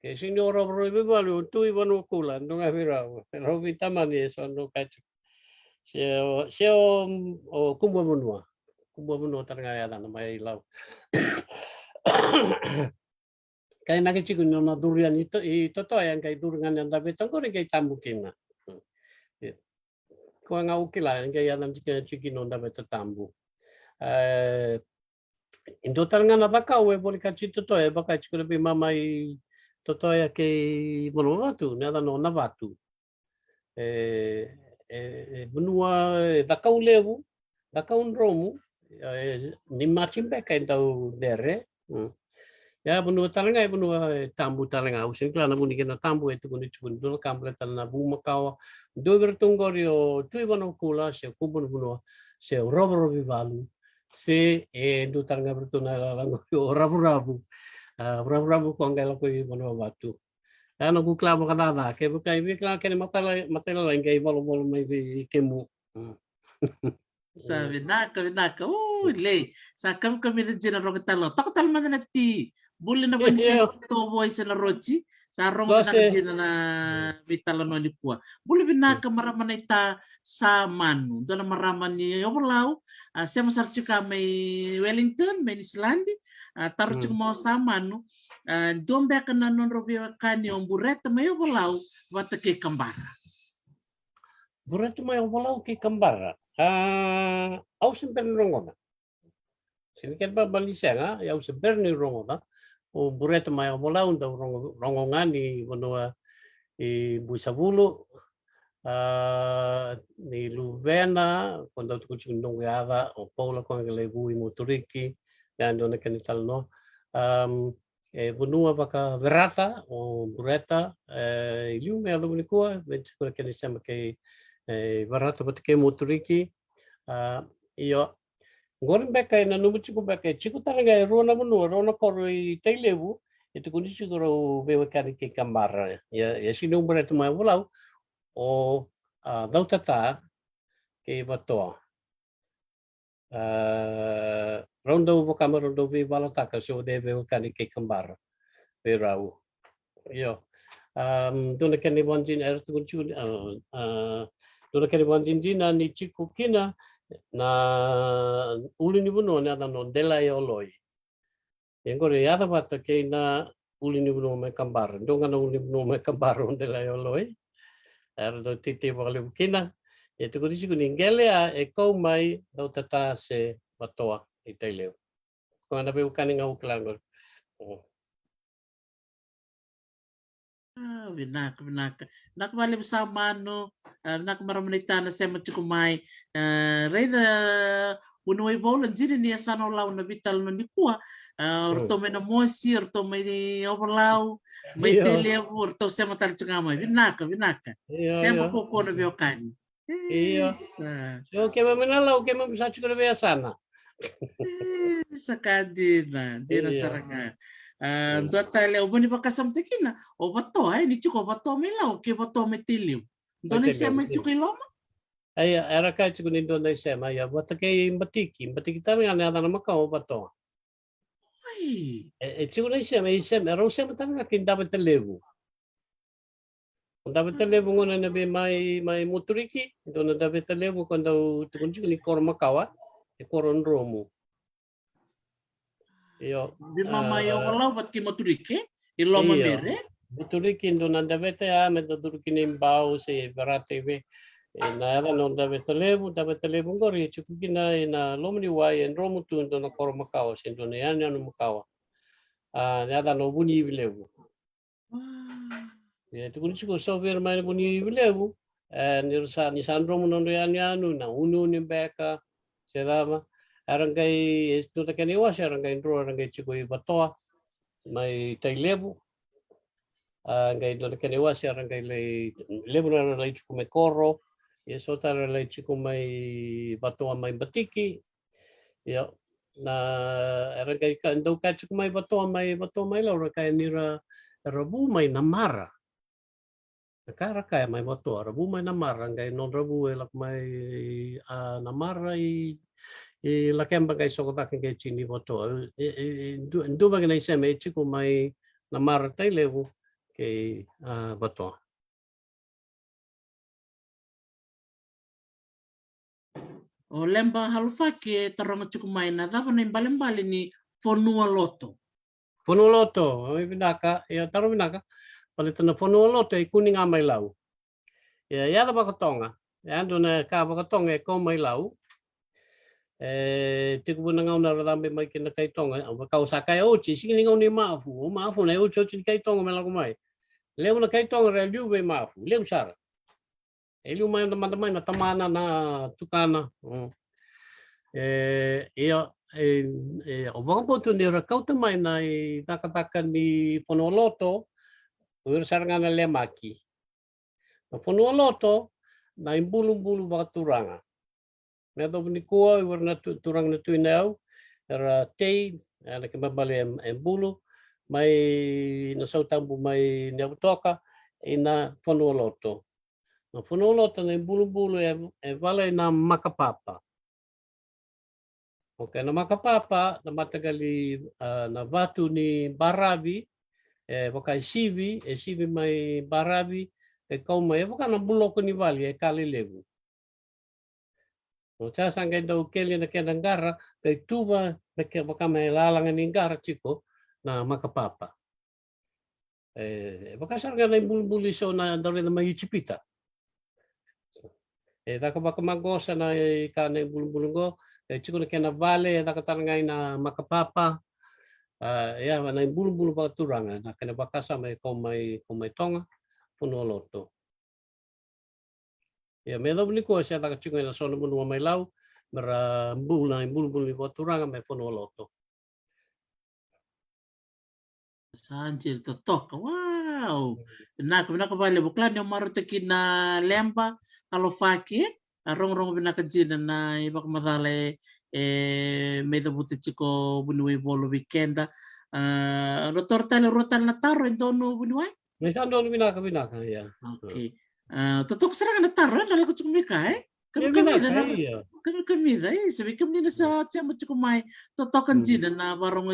Ke sini o Rovorovi Valu, o Tui Vanua Kula, dua ga vei rau. Rau veitamani e so dau kaya tiko. Se o, se o, o Kubua Vanua. Kubua Vanua tale ga yacana mai Lau. Kai nake tiko ni nona curu yani i to, i Totoya, qai curu ga ni a daveta qori qai tabu kina. Koya ga au kila, qai yacana tiko, tiko kina o daveta tabu. E, e dua tale ga na cakau e volekati Totoya, e vaka tiko na veimama i Totoya kei Vanuavatu, na yacana o Navatu. E, e, e vanua, e cakau levu, cakau dromu, e, ni mati beka e dau cere. Mm. Ia vanua tale ga, e vanua, e, tabu tale ga, au sega ni kila na vu ni kena tabu, e tukuni, tukuni dua na ka baleta na vu makawa. Dua vei iratou qori o Tui Vanua Kula, se o Kubua Vanua, se o Rovorovi Valu, se, e, dua tale ga vei iratou na yalayala qori o Ravuravu. A, Ravuravu koya qai lako i Vanuavatu. A, noqu kila vakacaca, kevaka e via kila kena matala, matailalai qai volavola mai vei kemu. Mm. Sa vinaka, vinaka. O, Lei. Sa kamikamica dina rogo tale. Toka tale mada na ti. Buli na vani kei Tovo i Senaroti. Sa rogo vinaka dina na veitalanoa nikua. Buli vinaka marama naita Samanu. Dua na marama ni Ovalau. A, sema sara tiko mai Wellington, mai Niusiladi. A, taro tiko mai o Samanu. A, dua beka na nodrau veiwekani o Bureta mai Ovalau vata kei Kabara. Bureta mai Ovalau kei Kabara. A, au se bera ni rogoca. Se ni kena baba ni sega, au se bera ni rogoca. O Bureta mai Ovalau dau rogo, rogo ga ni vanua i Buisavulu. A, ni luvena, ko dau tukuni tiko ni noqu yaca, o Paula Koqelevu i Moturiki, ya dua na kena italanoa. Am, e vanua vakaVerata, o Bureta, e, i liu me yacova nikua, me tiko na kena isema kei, e, Verata vata kei Moturiki. A, io, qori beka e nanuma tiko beka, e tiko tale ga e rua na vanua, rua na koro i Tailevu, e tukuni tiko rau veiwekani kei Kabara. Ia, ia sini o Bureta mai Ovalau, o, a, Cautata kei Vatoa. A, rau dau vaka me rau dau veivalataka se o cei e veiwekani kei Kabara vei rau. Io. Am, dua na kena ivakadinadina era tukuna tiko ni, a, a, dua na kena ivakadinadina ni tiko kina na ulunivanua na yacana o Delaioloi. Ia qori e yaco vata kei na ulunivanua mai Kabara. Dua ga na ulunivanua mai Kabara o Delaioloi. Era dau teitei vakalevu kina. E tukuni tiko ni qele ya e kau mai Dautata se Vatoa i Tailevu. Ko na veiwekani ga au kila qori. Mm. A, vinaka, vinaka. Vinaka vakalevu sa Manu. A, vinaka marama naita na sema tiko mai. A, raica vuniwai Paula, dina ni yasana o Lau na veitalanoa nikua. A, o ratou mai Namosi, o ratou mai Ovalau, mai Tailevu, o ratou sema tale tiko ga mai. Vinaka, vinaka. Io, sema io. Kaukaua na veiwekani. Io. Isa. Io, keimami na Lau, keimami sa tiko na veiyasana. Isa, ka dina, dina sara ga. A, dua tale au vani vakasamataka kina, o Vatoa, e, ni tiko o Vatoa mai Lau kei Vatoa mai Tailevu. Dua na isema e tiko i loma? Ia, era kaya tiko ni dua na isema, ia, vata kei Batiki, Batiki tale ga na yacana makawa o Vatoa. Oi. E, e tiko na isema, isema, e rau sema tale ga kei Davetalevu. O Davetalevu gona na vei mai, mai Moturiki, dua na Davetalevu ko dau tukuni tiko ni koro makawa, e koro dromu. Io. Vei mai Ovalau vata kei Moturiki, i loma mere. Moturiki dua na Davete ya, me da curu kina i Bau se Verate i ve. E na yacana o Davetalevu, Davetalevu qori e tiko kina e na loma ni wai, e dromu tu dua na koro makawa se dua na yanuyanu makawa. A, na yacana o Vuniivilevu. Wow. Ia, tukuni tiko so vei ira mai na Vuniivilevu, e, ni ra sa, ni sa dromu na nodra yanuyanu, na uneune beka se cava. Era qai, e dua na kena iwase era qai dro, era qai tiko i Vatoa mai Tailevu. A, qai dua na kena iwase era qai lai, levu na era lai tiko mai koro. Ia so tale era lai tiko mai Vatoa mai Batiki. Io. Na, era qai ka, dau kaya tiko mai Vatoa mai, Vatoa mai Lau, era kaya ni ra, era vu mai Namara. Na ka era kaya mai Vatoa, era vu mai Namara, qai nodra vu e lako mai, a, Namara i, i Lakeba, qai soko cake qai tini Vatoa. E, e, e, du, dua vaki na isema e tiko mai Namara, Tailevu kei, a, Vatoa. O Leba Halofaki e taroga tiko mai, na cava na ibalebale ni Fonualoto? Fonualoto, e vinaka, e taro vinaka. Baleta na Fonualoto e kune ga mai Lau. E yaco vakatoga, e dua na ka vakatoga e kau mai Lau. E tekivu na gauna ra cabe mai kina na kai Toga, vaka au sa kaya oti, sega ni gauna i Mafu, o Mafu na e otioti ni kai Toga me lako mai. Levu na kai Toga ra liu vei Mafu, levu sara. E liu mai mada mai na tamana, na tukana. Mm. E, ia, e, e, au vakabauta ni ra kauta mai na icakacaka ni Fonualoto, o ira sara ga na lemaki. Na Fonualoto, na ibulubulu vakaturaga. Me yacova nikua, o ira na tu, turaga na Tui Nayau, era tei, e, na kena ibalebale e, e bulu, mai na Sautabu mai Niavutoka, i na Fonualoto. Na Fonualoto na ibulubulu e, e vala i na Makapapa. Okay, na Makapapa, na mataqali, a, na vatu ni baravi, e, vaka e sivi, e sivi mai baravi, e kau mai, e vaka na buloko ni vale, e ka lelevu. O sa sa qai dau keli na kena qara, qai tuva, me ke, vaka me lalaga ni qara tiko, na Makapapa. E, e vaka sara ga na ibulubulu eso na dau raica mai Ijipita. E caka vakamaqosa na i ka na ibulubulu qo, e tiko na kena vale, e caka tale ga i na Makapapa. A, ia, na ibulubulu vakaturaga, na kena vakasama e kau mai, kau mai Toga, Fonualoto. Ia, me yacova nikua se caka tiko ena so na vanua mai Lau, me ra bula na ibulubulu ni vakaturaga me Fonualoto. Sa dina totoka, wow! Vinaka, vinaka vakalevu. Kila ni o marautaki na Leba Halofaki, a rogorogo vinaka dina na ivakamacala e, e mai cavuta tiko vuniwai Volo vei keda. A, ratou tale rua tale na taro e donu vuniwai? Me sa donu, vinaka, vinaka, ia. Okay. A, totoka sara ga na taro, e na lako tiko mai ka, e? Kamikamica na, kamikamica, e, sa vei kemuni na sa sema tiko mai. Totoka dina na varogo,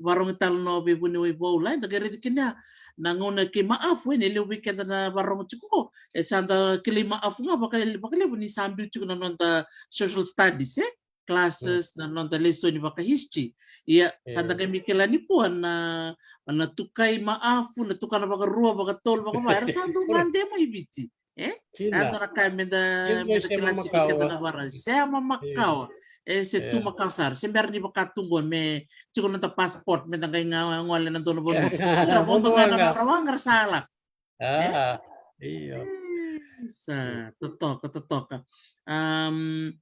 varogo tale na vei vuniwai vou la, eda qai raica kina na gauna kei Maafu, e, ni levu vei keda na varogo tiko qo. E sa da kilai Maafu ga vakalevu, vakalevu ni sa biu tiko na noda social studies, e? Classes, na noda lesoni vaka history. Ia, sa da qai mai kila nikua na, na tukai Maafu, na tukana vakarua, vakatolu, vakava, era sa dau gade mai Viti. E? Dina. Eda na kaya meda, meda kila tiko keda na vara. Sema makawa. E, se tu makawa sara. Se bera ni vaka tu qo me tiko na noda passport, meda qai ga gole na dua na vanua. Era vodo ga na rarawa ga ra sa lako. A, io. Isa, totoka, totoka. Am,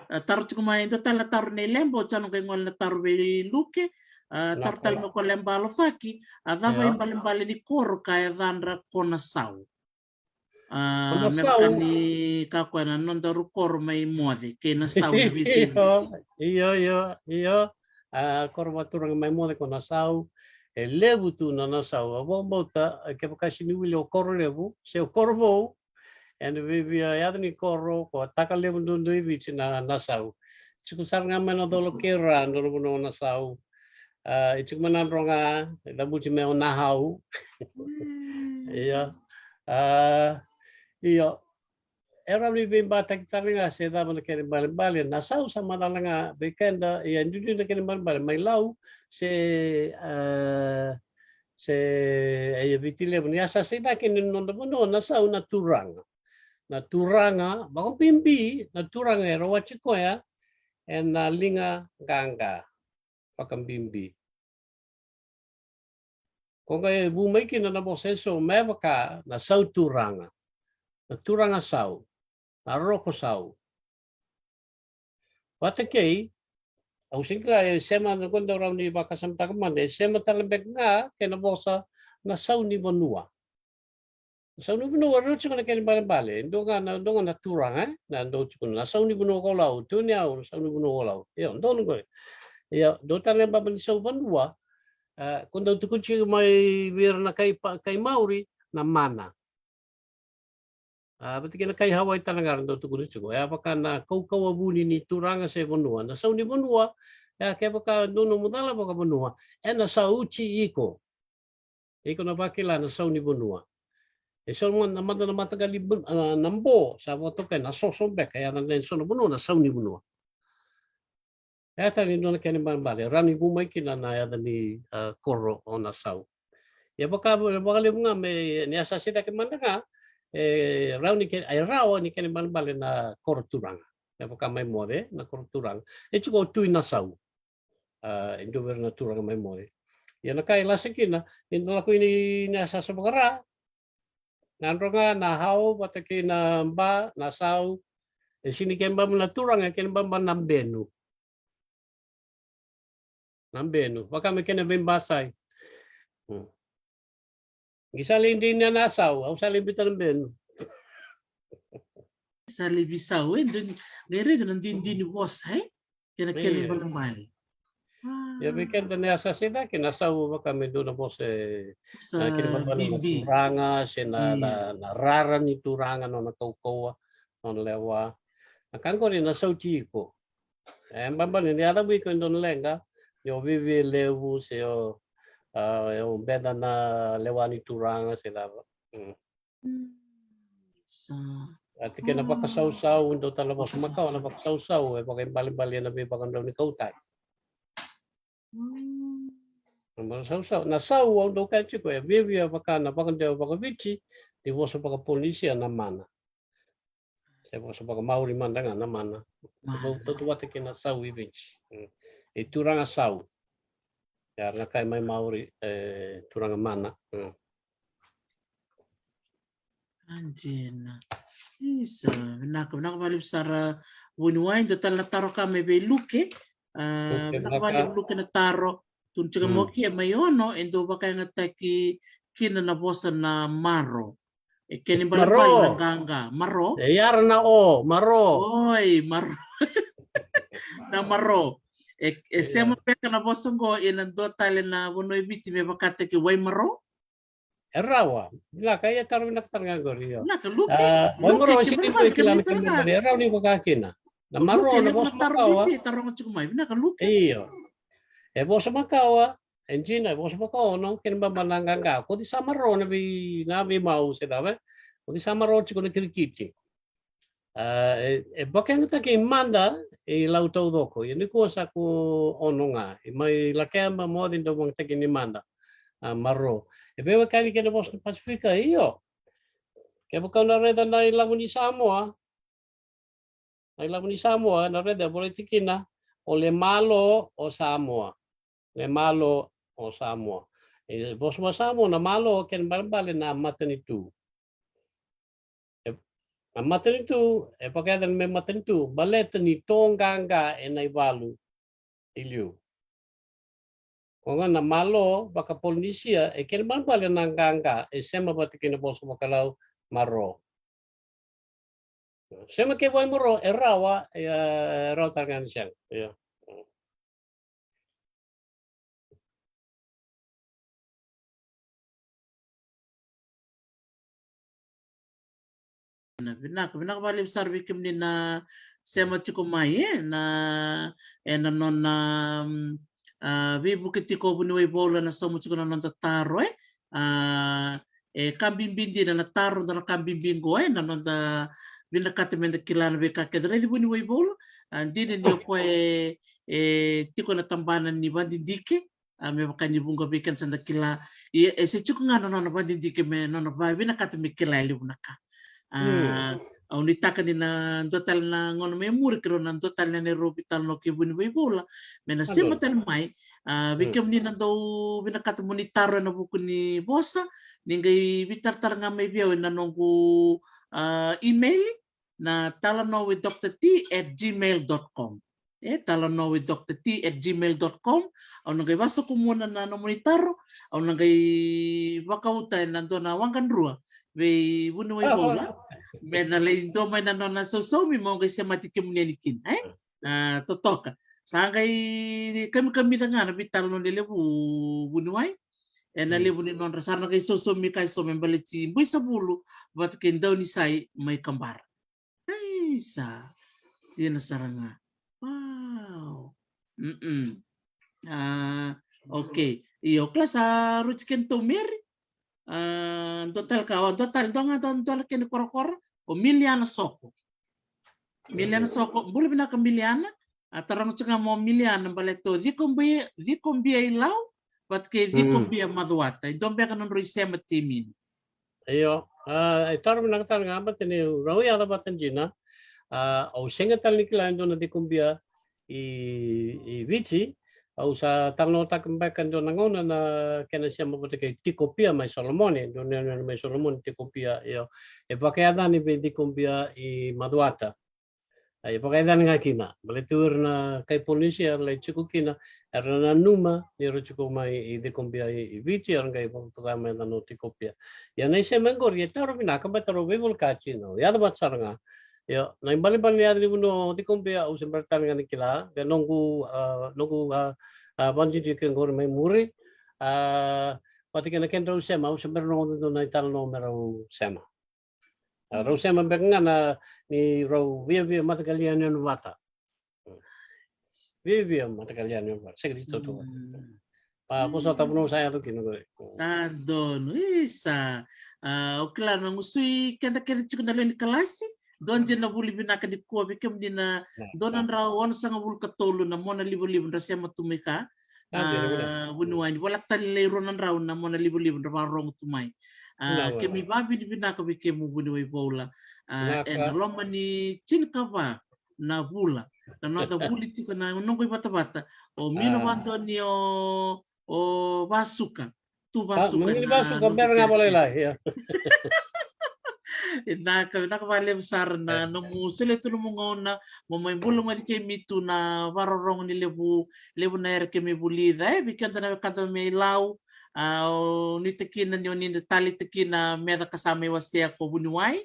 a, taro tiko mai, dua tale na taro nei Lebo, sa na qai gole na taro vei Luke. A, taro tale mai ko Leba Alofaki, a cava ibalebale ni koro ka yacadra Konasau? A, me vaka ni ka koya na nodaru koro mai Moce kei Nasau na veisiga. Io, io, io. A, koro vakaturaga mai Moce ko Nasau. E levu tu na Nasau. Au vakabauta, e, kevaka sega ni wili o Korolevu se o Korovou, ena via, via yaca ni koro ko taka levu duadua i Viti na Nasau. Tiko sara ga mai na colo kei ra, dua na vanua o Nasau. A, e tiko mai Nadroga, e cavuti mai o Nahau. Ia. A, io. E rawa ni veibataki tale ga se cava na kena ibalebale. Nasau sa macala ga vei keda, ia, duidui na kena ibalebale mai Lau se, a, se, e, ia Viti Levu. Ni a sa sei cake ni noda vanua Nasau na turaga. Na turaga, vakabibi na turaga e rawati koya ena liga qaqa. Vakabibi. Ko qai vu mai kina na vosa eso me vaka na sau turaga, na turaga sau, na roko sau. Vata kei, au sega ni kila, e sema na, ko dau rawa ni vakasamataka mada, e sema tale beka ga kei na vosa na sau ni vanua. Sau ni vanua, rau tiko na kena ibalebale. Dua ga na, dua ga na turaga, e? Na dau tiko na sau ni vanua ko Lau, tu ni au, na sau ni vanua ko Lau. Io, dua na qori. Io, dua tale na baba ni sau vanua, e, ko dau tukuni tiko mai vei ira na kai pa-, kai Maori, na mana. A, vata kei na kai Hawaii tale ga ra dau tukuni tiko. E a vaka na kaukauwa vuni ni turaga se vanua. Na sau ni vanua, e a kevaka dua na nomu cala vakavanua, ena sauti iko. Iko na vakila na sau ni vanua. E so na mada na mataqali, a, na bo, sa vakatokai na soso beka, e yaca na so na vanua na sau ni vanua. E yaca ni dua na kena ibalebale, rawa ni vu mai kina na yaca ni, a, koro o Nasau. Ia vaka, vakalevu ga me, ni a sa sei cake mada ga, e rawa ni ke-, e rawa ni kena ibalebale na koro turaga. E vaka mai Moce, na koro turaga. E tiko o Tui Nasau. A, e dua vei ira na turaga mai Moce. Ia na ka e lasa kina, ni da lako ini na yasayasa vaka-Ra, Nadroga, Nahau, vata kei na Ba, Nasau, e sega ni kena ibalebale na turaga, e kena ibalebale na benu. Na benu, vaka me kena veibasai. Hmm. Qai sa lai dei ni Nasau, au sa lai biuta na benu. Sa lai veisau, e, dua ni, qai raica na duidui ni vosa, e? Kena, kena ibalebale. Ia vei keda na yasayasa e cake, na sau vaka me dua na vosa, e, sa na kena ibalebale na turaga, se na, na, na rara ni turaga, nona kaukauwa, nona lewa. Na ka qori na sauti iko. E, ibalebale ni yaco vei iko e dua na leqa, ni o viavia levu, se o, a, o beca na lewa ni turaga, se cava. Mm. Mm. Sa. A, tiko na vakasausau, dua tale na vosa makawa, na vakasausau, e vakaibalebale ena veivakadraunikauwataki. Mm. Na vakasausau, na sau, au dau kaya tiko, e viavia vaka na vakadewa vakaViti, ni vosa vakaPolinisia na mana. Se vosa vakaMaori mada ga na mana. Mana. Tautauvata kei na sau i Viti. Mm. E turaga sau. Ia na kai mai Maori, e turaga mana. Mm. A dina. Isa, vinaka, vinaka vakalevu sara vuniwai, dua tale na taro ka mai vei Luke. A, vinaka vakalevu Luke na taro. Tukuna tiko mai o Kia mai Ono, e dau vakayagataki kina na vosa na maro. E kena ibalebale na qaqa, maro. E yara na o, maro. Oi, maro. Na maro. E, e sema beka na vosa qo ena dua tale na vanua e Viti me vakataki Waimaro. E rawa. Vinaka, ia taro vinaka tale ga qori, io. Vinaka, Luke. Ah, Luke, Maimaro, ke sega ni marau, kila na kemuni, e rawa ni vaka kina. Na Luke, marau, na vosa makawa. Taro tiko mai, vinaka, Luke. Io. E vosa makawa, e dina, e vosa makawa, na kena baba na qaqa. Ko di sa marau na vei, na veimau se cava. Ko di sa marau tiko na kirikiti. Ah, e, e vakayagataki mada i Lau taucoko. Ia nikua sa ku ono ga. I mai Lakeba, Moce, dau vakayagataki ni mada. Ah, marau. E veiwekani kei na vosa na Pasifika, io. Kevaka o na raica na ilavo ni Samoa. Na ilavo ni Samoa, na raica e volai tiko kina, o le malo o Samoa. Le malo o Samoa. E vosa vakaSamoa na malo, kena ibalebale na matanitu. E, na matanitu, e vakayacana me matanitu, baleta ni to qaqa ena ivalu i liu. Ko ga na malo vakaPolinisia, e kena ibalebale na qaqa, e sema vata kei na vosa vakaLau, marau. Sema kei Vaimaro, e rawa, e, e rawa tale ga ni sega. Io. Na vinaka, vinaka vakalevu sara vei kemuni na sema tiko mai, e, na, e, na nona, mm, ah, veivuke tiko o vuniwai Vola na sauma tiko na noda taro, e. Ah, e ka bibi dina na taro, da na ka bibi qo, e, na noda vinakata meda kila na veika keda raici vuniwai Vola. Ah, dina ni o koya e, e tiko na tabana ni vadidike, ah, me vaka ni vuqa vei keda sa da kila. Ia, e se tiko ga na nona vadidike me nona vavinakata me kila e levu na ka. Ah, au nuitaka ni na dua tale na gauna mai muri keirau na dua tale na neirau veitalanoa kei vuniwai Vola me na sema tale mai. Ah, vei kemuni na dau vinakata mo ni taro ena vuku ni vosa, ni qai veitaratara ga mai vei au ena noqu, ah, email na talanoa with Doctor T at gmail dot com. E, talanoa with Doctor T at gmail dot com. Au na qai vasokumuna na nomuni taro, au na qai vakauta ena dua na waqadrua vei vuniwai Vola me na lai dua mai na nona sausaumi mo qai semati kemuni yani kina, e? Ah, totoka. Sa qai kamikamica ga na veitalanoa ni levu vuniwai. Ena levu ni nodra sa na qai sausaumi ka e so me baleti Buisavulu vata kei Daunisai mai Kabara. Isa, dina sara ga. Wow. Mm-mm. Ah, okay. Io, kila sa ruti kena tou Meri. Ah, dua tale ka, o dua tale, dua ga, dua, dua na kena korokoro. O Miliana Soko. Miliana Soko, bula vinaka Miliana. A taroga tiko ga mo Miliana baleta o Cikobia, Cikobia i Lau vata kei Cikobia Macuata. E dua beka na nodrau isema temini. Io, ah, e taro vinaka tale ga baleta ni rau yaca vata dina. Ah, au sega tale ni kila e dua na Cikobia i, i Viti. Au sa talanoataka beka e dua na gauna na kena sema vata kei Tikopia mai Solomone, dua na yanuyanu mai Solomone, Tikopia, io. E vakayacani vei Cikobia i Macuata. A, e vakayacani ga kina. Baleta o ira na kai Polinisia era lai tiko kina, era nanuma ni ra tiko mai i Cikobia i, i Viti, era qai vakatoka mai na Tikopia. Ia na isema qori e taro vinaka, baleta rau veivolekati, na yaca vata sara ga. Io, na ibalebale ni yaca ni vanua o Cikobia, au se bera tale ga ni kila, qai noqu, ah, noqu, ah, ah, vadidike qori mai muri. Ah, vata kei na kedrau sema, au se bera noqu dua na italanoa me rau sema. Ah, rau sema beka ga na ni rau viavia mataqali yanuyanu vata. Viavia mataqali yanuyanu vata. Sega ni toto. Mm. Ah, ko sa tabu no sa yaco kina qori. Sa donu, isa. Ah, o kila na gusui keda kece tiko na lewe ni kalasi. Dua dina na vuli vinaka nikua vei kemuni na dua na drau onosagavulu ka tolu na mona livaliva dra sema tu mai ka. Ah, vuniwai ni vola tale lai rua na drau na mona livaliva dra vakarorogo tu mai. Ah, kemi vavinavinaka vei kemu vuniwai Vola. Ah, ena loma ni tinikava na vula. Na noda vuli tiko na noqu ivatavata. O Mino Vadoni o, o Vasuka. Tu Vasuka. Mino Vasuka, bera ga volailai, ia. Vinaka, vinaka vakalevu sara na nomu solia tu nomu gauna, mo mai bula mai kei mitu na vakarorogo ni levu, levu na era kemi vulica, e, vei keda na wekada mai Lau, a, o ni takina ni o ni da tali takina meca ka sa mai wasea ko vuniwai.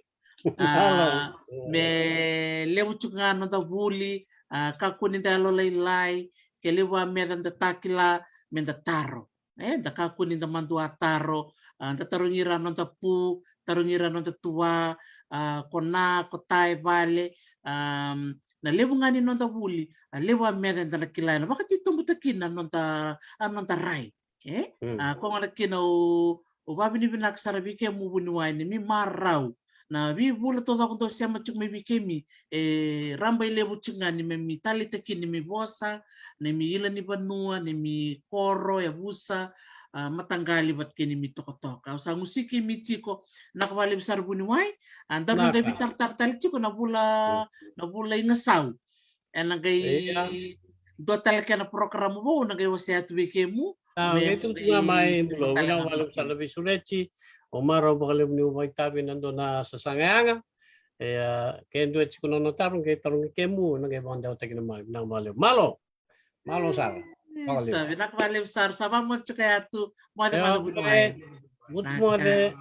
A, me levu tu ga noda vuli, a, kakua ni da yalolailai, ke levu a meca da takila, me da taro. E, da kakua ni da madua taro, A, da tarogi ira noda pu, tarogi ira noda tua, a, ko na, ko ta e vale, a, na levu ga ni noda vuli, a levu a meca eda na kila ena vakatitobutaki na noda, a, noda rai. E? Mm. A, ko gona kina o, o vavinavinaka sara vei kemu vuniwai ni mi marau. Na veivula taucoko dou sema tiko mai vei kemi, e raba i levu tiko ga ni mi taleitaki ni mi vosa, ni mi ila ni vanua, ni mi koro, yavusa, a, mataqali vata kei ni mi tokatoka. Au sa gusu kemi tiko, na ka valevu sara vuniwai, a, da na qai veitaratara tale tiko na vula, na vula i gasau. Ena qai dua tale kena porokaramu vou na qai wasea tu vei kemu. Sa qai tukutuku ga mai, Bulou, vinaka vakalevu sara na veisureti. Au marau vakalevu niu vakaitavi na dua na sasaga yaga. E, a, ke dua e tiko na nona taro, qai tarogi kemu, na qai vakadewataki na mai, vinaka vakalevu. Malo. Malo sara. Sa vinaka vakalevu sara, sa vakamoce tiko ya tu. Moce, moce vuniwai. Vutu moce.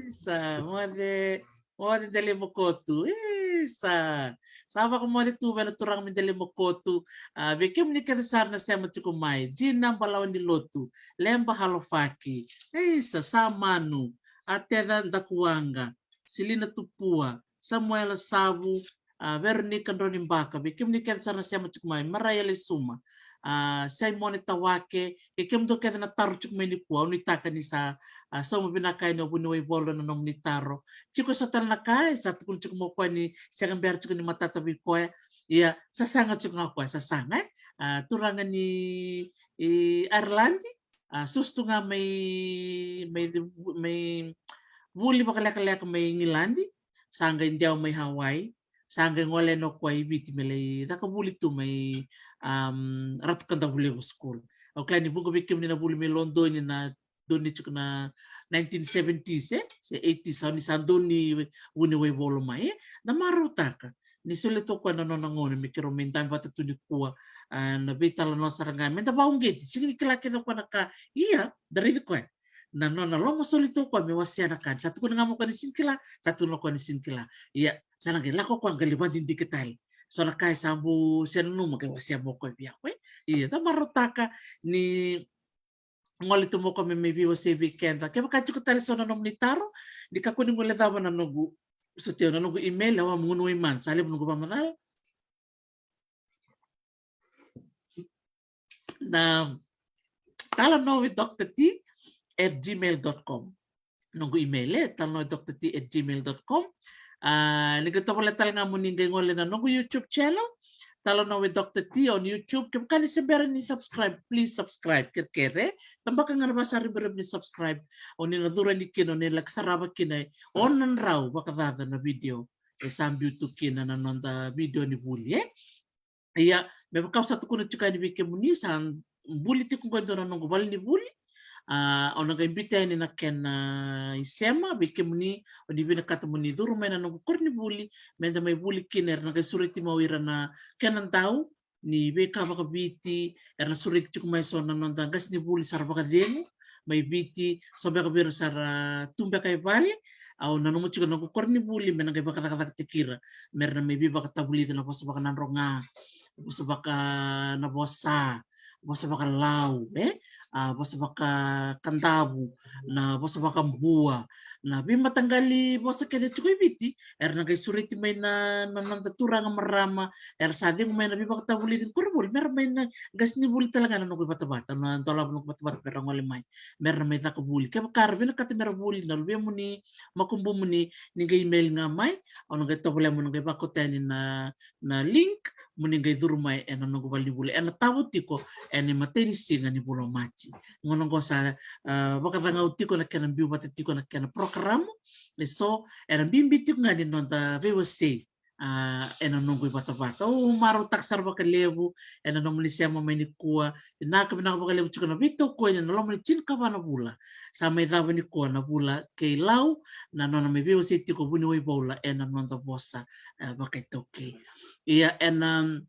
Sa moce. Moce Delaimokotu. Isa. Sa vakamoce tu vei na turaga mai Delaimokotu. A, vei kemuni kece sara na sema tiko mai. Jina Balawa ni Lotu. Leba Halofaki. Isa, sa Manu. A Teca Dakuwaqa. Silina Tupua. Samuela Savu. A, Veronica Dronibaka. Vei kemuni kece sara na sema tiko mai. Maraia Lesuma. A, Saimone Tawake, kei kemudou kece na taro tiko mai nikua, au nuitaka ni sa, a, sauma vinaka yani o vuniwai Volo na nomuni taro. Tiko eso tale na ka, e sa tukuna tiko mai o koya ni sega bera tiko ni matata vei koya. Ia, sasaga tiko ga o koya, sasaga, e? A, turaga ni, e, Ireland, a, susu tu ga mai, mai, mai vuli vakalekaleka mai Igiladi, sa qai dewa mai Hawaii, sa qai gole yani o koya i Viti me lai caka vuli tu mai, am, Ratu Kadavulevu School. Au kila ni vuqa vei kemuni na vuli mai Lodoni na donu tiko na nineteen seventies, e? Se eighties, au ni sa donu vuniwai Volo mai, e? Da marautaka ni solia tu o koya na nona gauna me keirau mai dabe vata tu nikua, a, na veitalanoa sara ga, me da vakauqeti, sega ni kila kece o koya na ka, ia, da raici koya. Na nona lomasoli tu o koya me wasea na ka. Sa tukuna ga mai o koya ni sega ni kila, sa tukuna o koya ni sega ni kila. Ia, sa na qai lako o koya qai lai vakadidike tale. So na ka e sa bau se nanuma qai wasea mai o koya vei au, e? Ia, da marautaka ni gole tu mai o koya me mai veiwasei vei keda. Kevaka tiko tale so na nomuni taro, ni kakua ni guilecava na noqu, sotia na noqu email, au a Gunu Waimana, sa levu noqu vakamacala. Na talanoa with Doctor T at gmail dot com. Noqu email, e, talanoa with Doctor T at gmail dot com. A, ni qai tovolea tale ga mo ni qai gole na noqu YouTube channel, Talanoa with Doctor T on YouTube. Kevaka ni se bera ni subscribe, please subscribe, kerekere. Tabaka ga na vasa ribaribari ni subscribe. O ni na curu yani kina, o ni laki sarava kina e ono na drau vakacaca na video e sa biu tu kina na noda video ni vuli, e? Ia, me vaka au sa tukuna tiko yani vei kemuni, sa buli tiko qo e dua na noqu valenivuli. A, au na qai biuta yani na kena isema vei kemuni, o ni vinakata mo ni curu mai na noqu koronivuli me da mai vuli kina. Era na qai sureti mai o ira na kena dau ni veika vakaviti, era na sureti tiko mai so na noda qasenivuli sa ra vakacegu mai Viti, so beka vei ira sa ra tu beka e vale. Au nanuma tiko na noqu koronivuli me na qai vakacakacakataki ira me ra na mai veivakatavulici na vosa vakanadroga, vosa vaka, na vosa, vosa vakalau, e? A, vosa vakakadavu, na vosa vakabua, na veimataqali vosa kece tiko e Viti, era na qai sureti mai na, na noda turaga marama era sa cegu mai na veivakatavulici ni koronivuli me ra mai na qasenivuli tale ga na noqu ivatavata, na dolava noqu ivatavata me ra gole mai me ra na mai caka vuli. Kevaka era vinakata me ra vuli, na luvemuni, makubumuni, ni qai email ga mai, au na qai tovolea mo na qai vakauta yani na, na link mo ni qai curu mai ena noqu valenivuli. Ena tavo tiko ena imatai ni siga ni vula o Maji. Gauna oqo sa, a, vakacagau tiko na kena biu vata tiko na kena porokaramu. E so, era bibi tiko ga ni noda veiwasei, a, ena noqu ivatavata. Au marautaka sara vakalevu ena nomuni sema mai nikua. Vinaka, vinaka vakalevu tiko na veitokoni ena loma ni tinikava na vula sa mai cava nikua, na vula kei Lau, na nona mai veiwasei tiko vuniwai Vaula ena noda vosa, e, vakaitaukei. Ia, ena,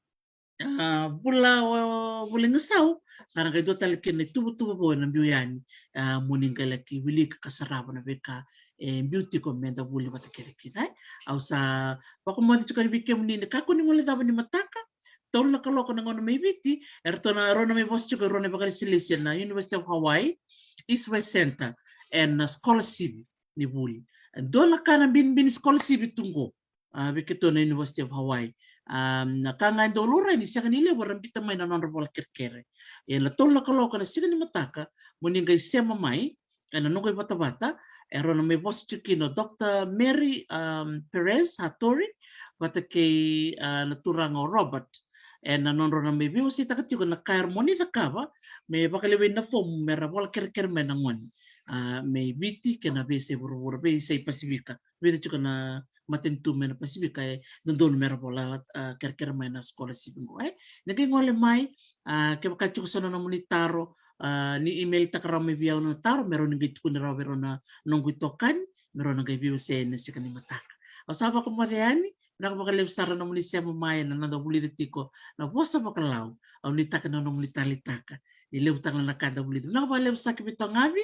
a, vula o, vula i gasau sa na qai dua tale kina na ituvatuva vou ena biu yani, a, mo ni qai laki wilika ka sarava na veika e biu tiko me da vuli vata kece kina, e. Au sa vakamoce tiko yani vei kemuni ni kakua ni guilecava ni mataka, tolu na kaloko na gauna mai Viti, eratou na, rau na mai vosa tiko e rua na vakalesilesi ena University of Hawaii, East West Center. ena scholarship ni vuli. E dua na ka na binibini scholarship tu qo, a, vei keitou na University of Hawaii. A, na ka ga e dau laurai ni sega ni levu era biuta mai na nodra vola kerekere. Ena tolu na kaloko na siga ni mataka, mo ni qai sema mai ena noqu ivatavata, e rau na mai vosa tiko kina o Doctor Mary, um, Perez Hattori, vata kei, a, na turaga o Robert. Ena nodra na mai veiwaseitaka tiko na ka era mo ni cakava me vakalewai na fomu me ra vola kerekere mai na gone. A, mai Viti kei na veiyasai vuravura, veiyasai Pasifika. Vica tiko na matanitu mai na Pasifika e dodonu me ra vola, a, kerekere mai na scholarship qo, e. Ni qai gole mai, a, kevaka tiko so na nomuni taro, a, ni email taka rawa mai vei au na taro, me rau ni qai tukuni rawa vei rau na noqu itokani, me rau na qai veiwasei ena siga ni mataka. Au sa vakamoce yani, vinaka vakalevu sara na nomuni sema mai ena noda vulica tiko na vosa vakaLau. Au nuitaka na nomuni taleitaka. Ni levu taka na ka da vulica. Vinaka vakalevu Saki Veitogavi,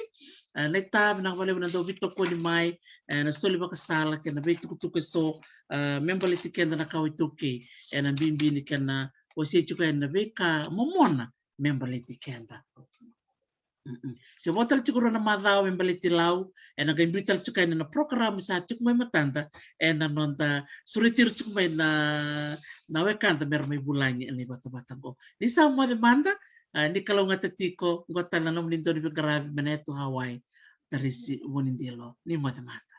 e, naita, vinaka vakalevu na dau veitokoni mai, e, na soli vakasala kei na veitukutuku eso, e, me baleti keda na kawa iTaukei, e, na bibi ni kena wasei tiko yani na veika momona me baleti keda. Mm-mm. Se vo tale tiko rua na macawa me baleti Lau, ena qai biu tale tiko yani na program sa tiko mai matada, ena noda sureti ira tiko mai na, na wekada me ra mai vulagi ena ivatavata qo. Ni sa moce mada, a, ni kalougata tiko, qo tale na nomuni dauniveiqaravi mai na yatu Hawaii, Tarisi Vunidilo. Ni moce mada.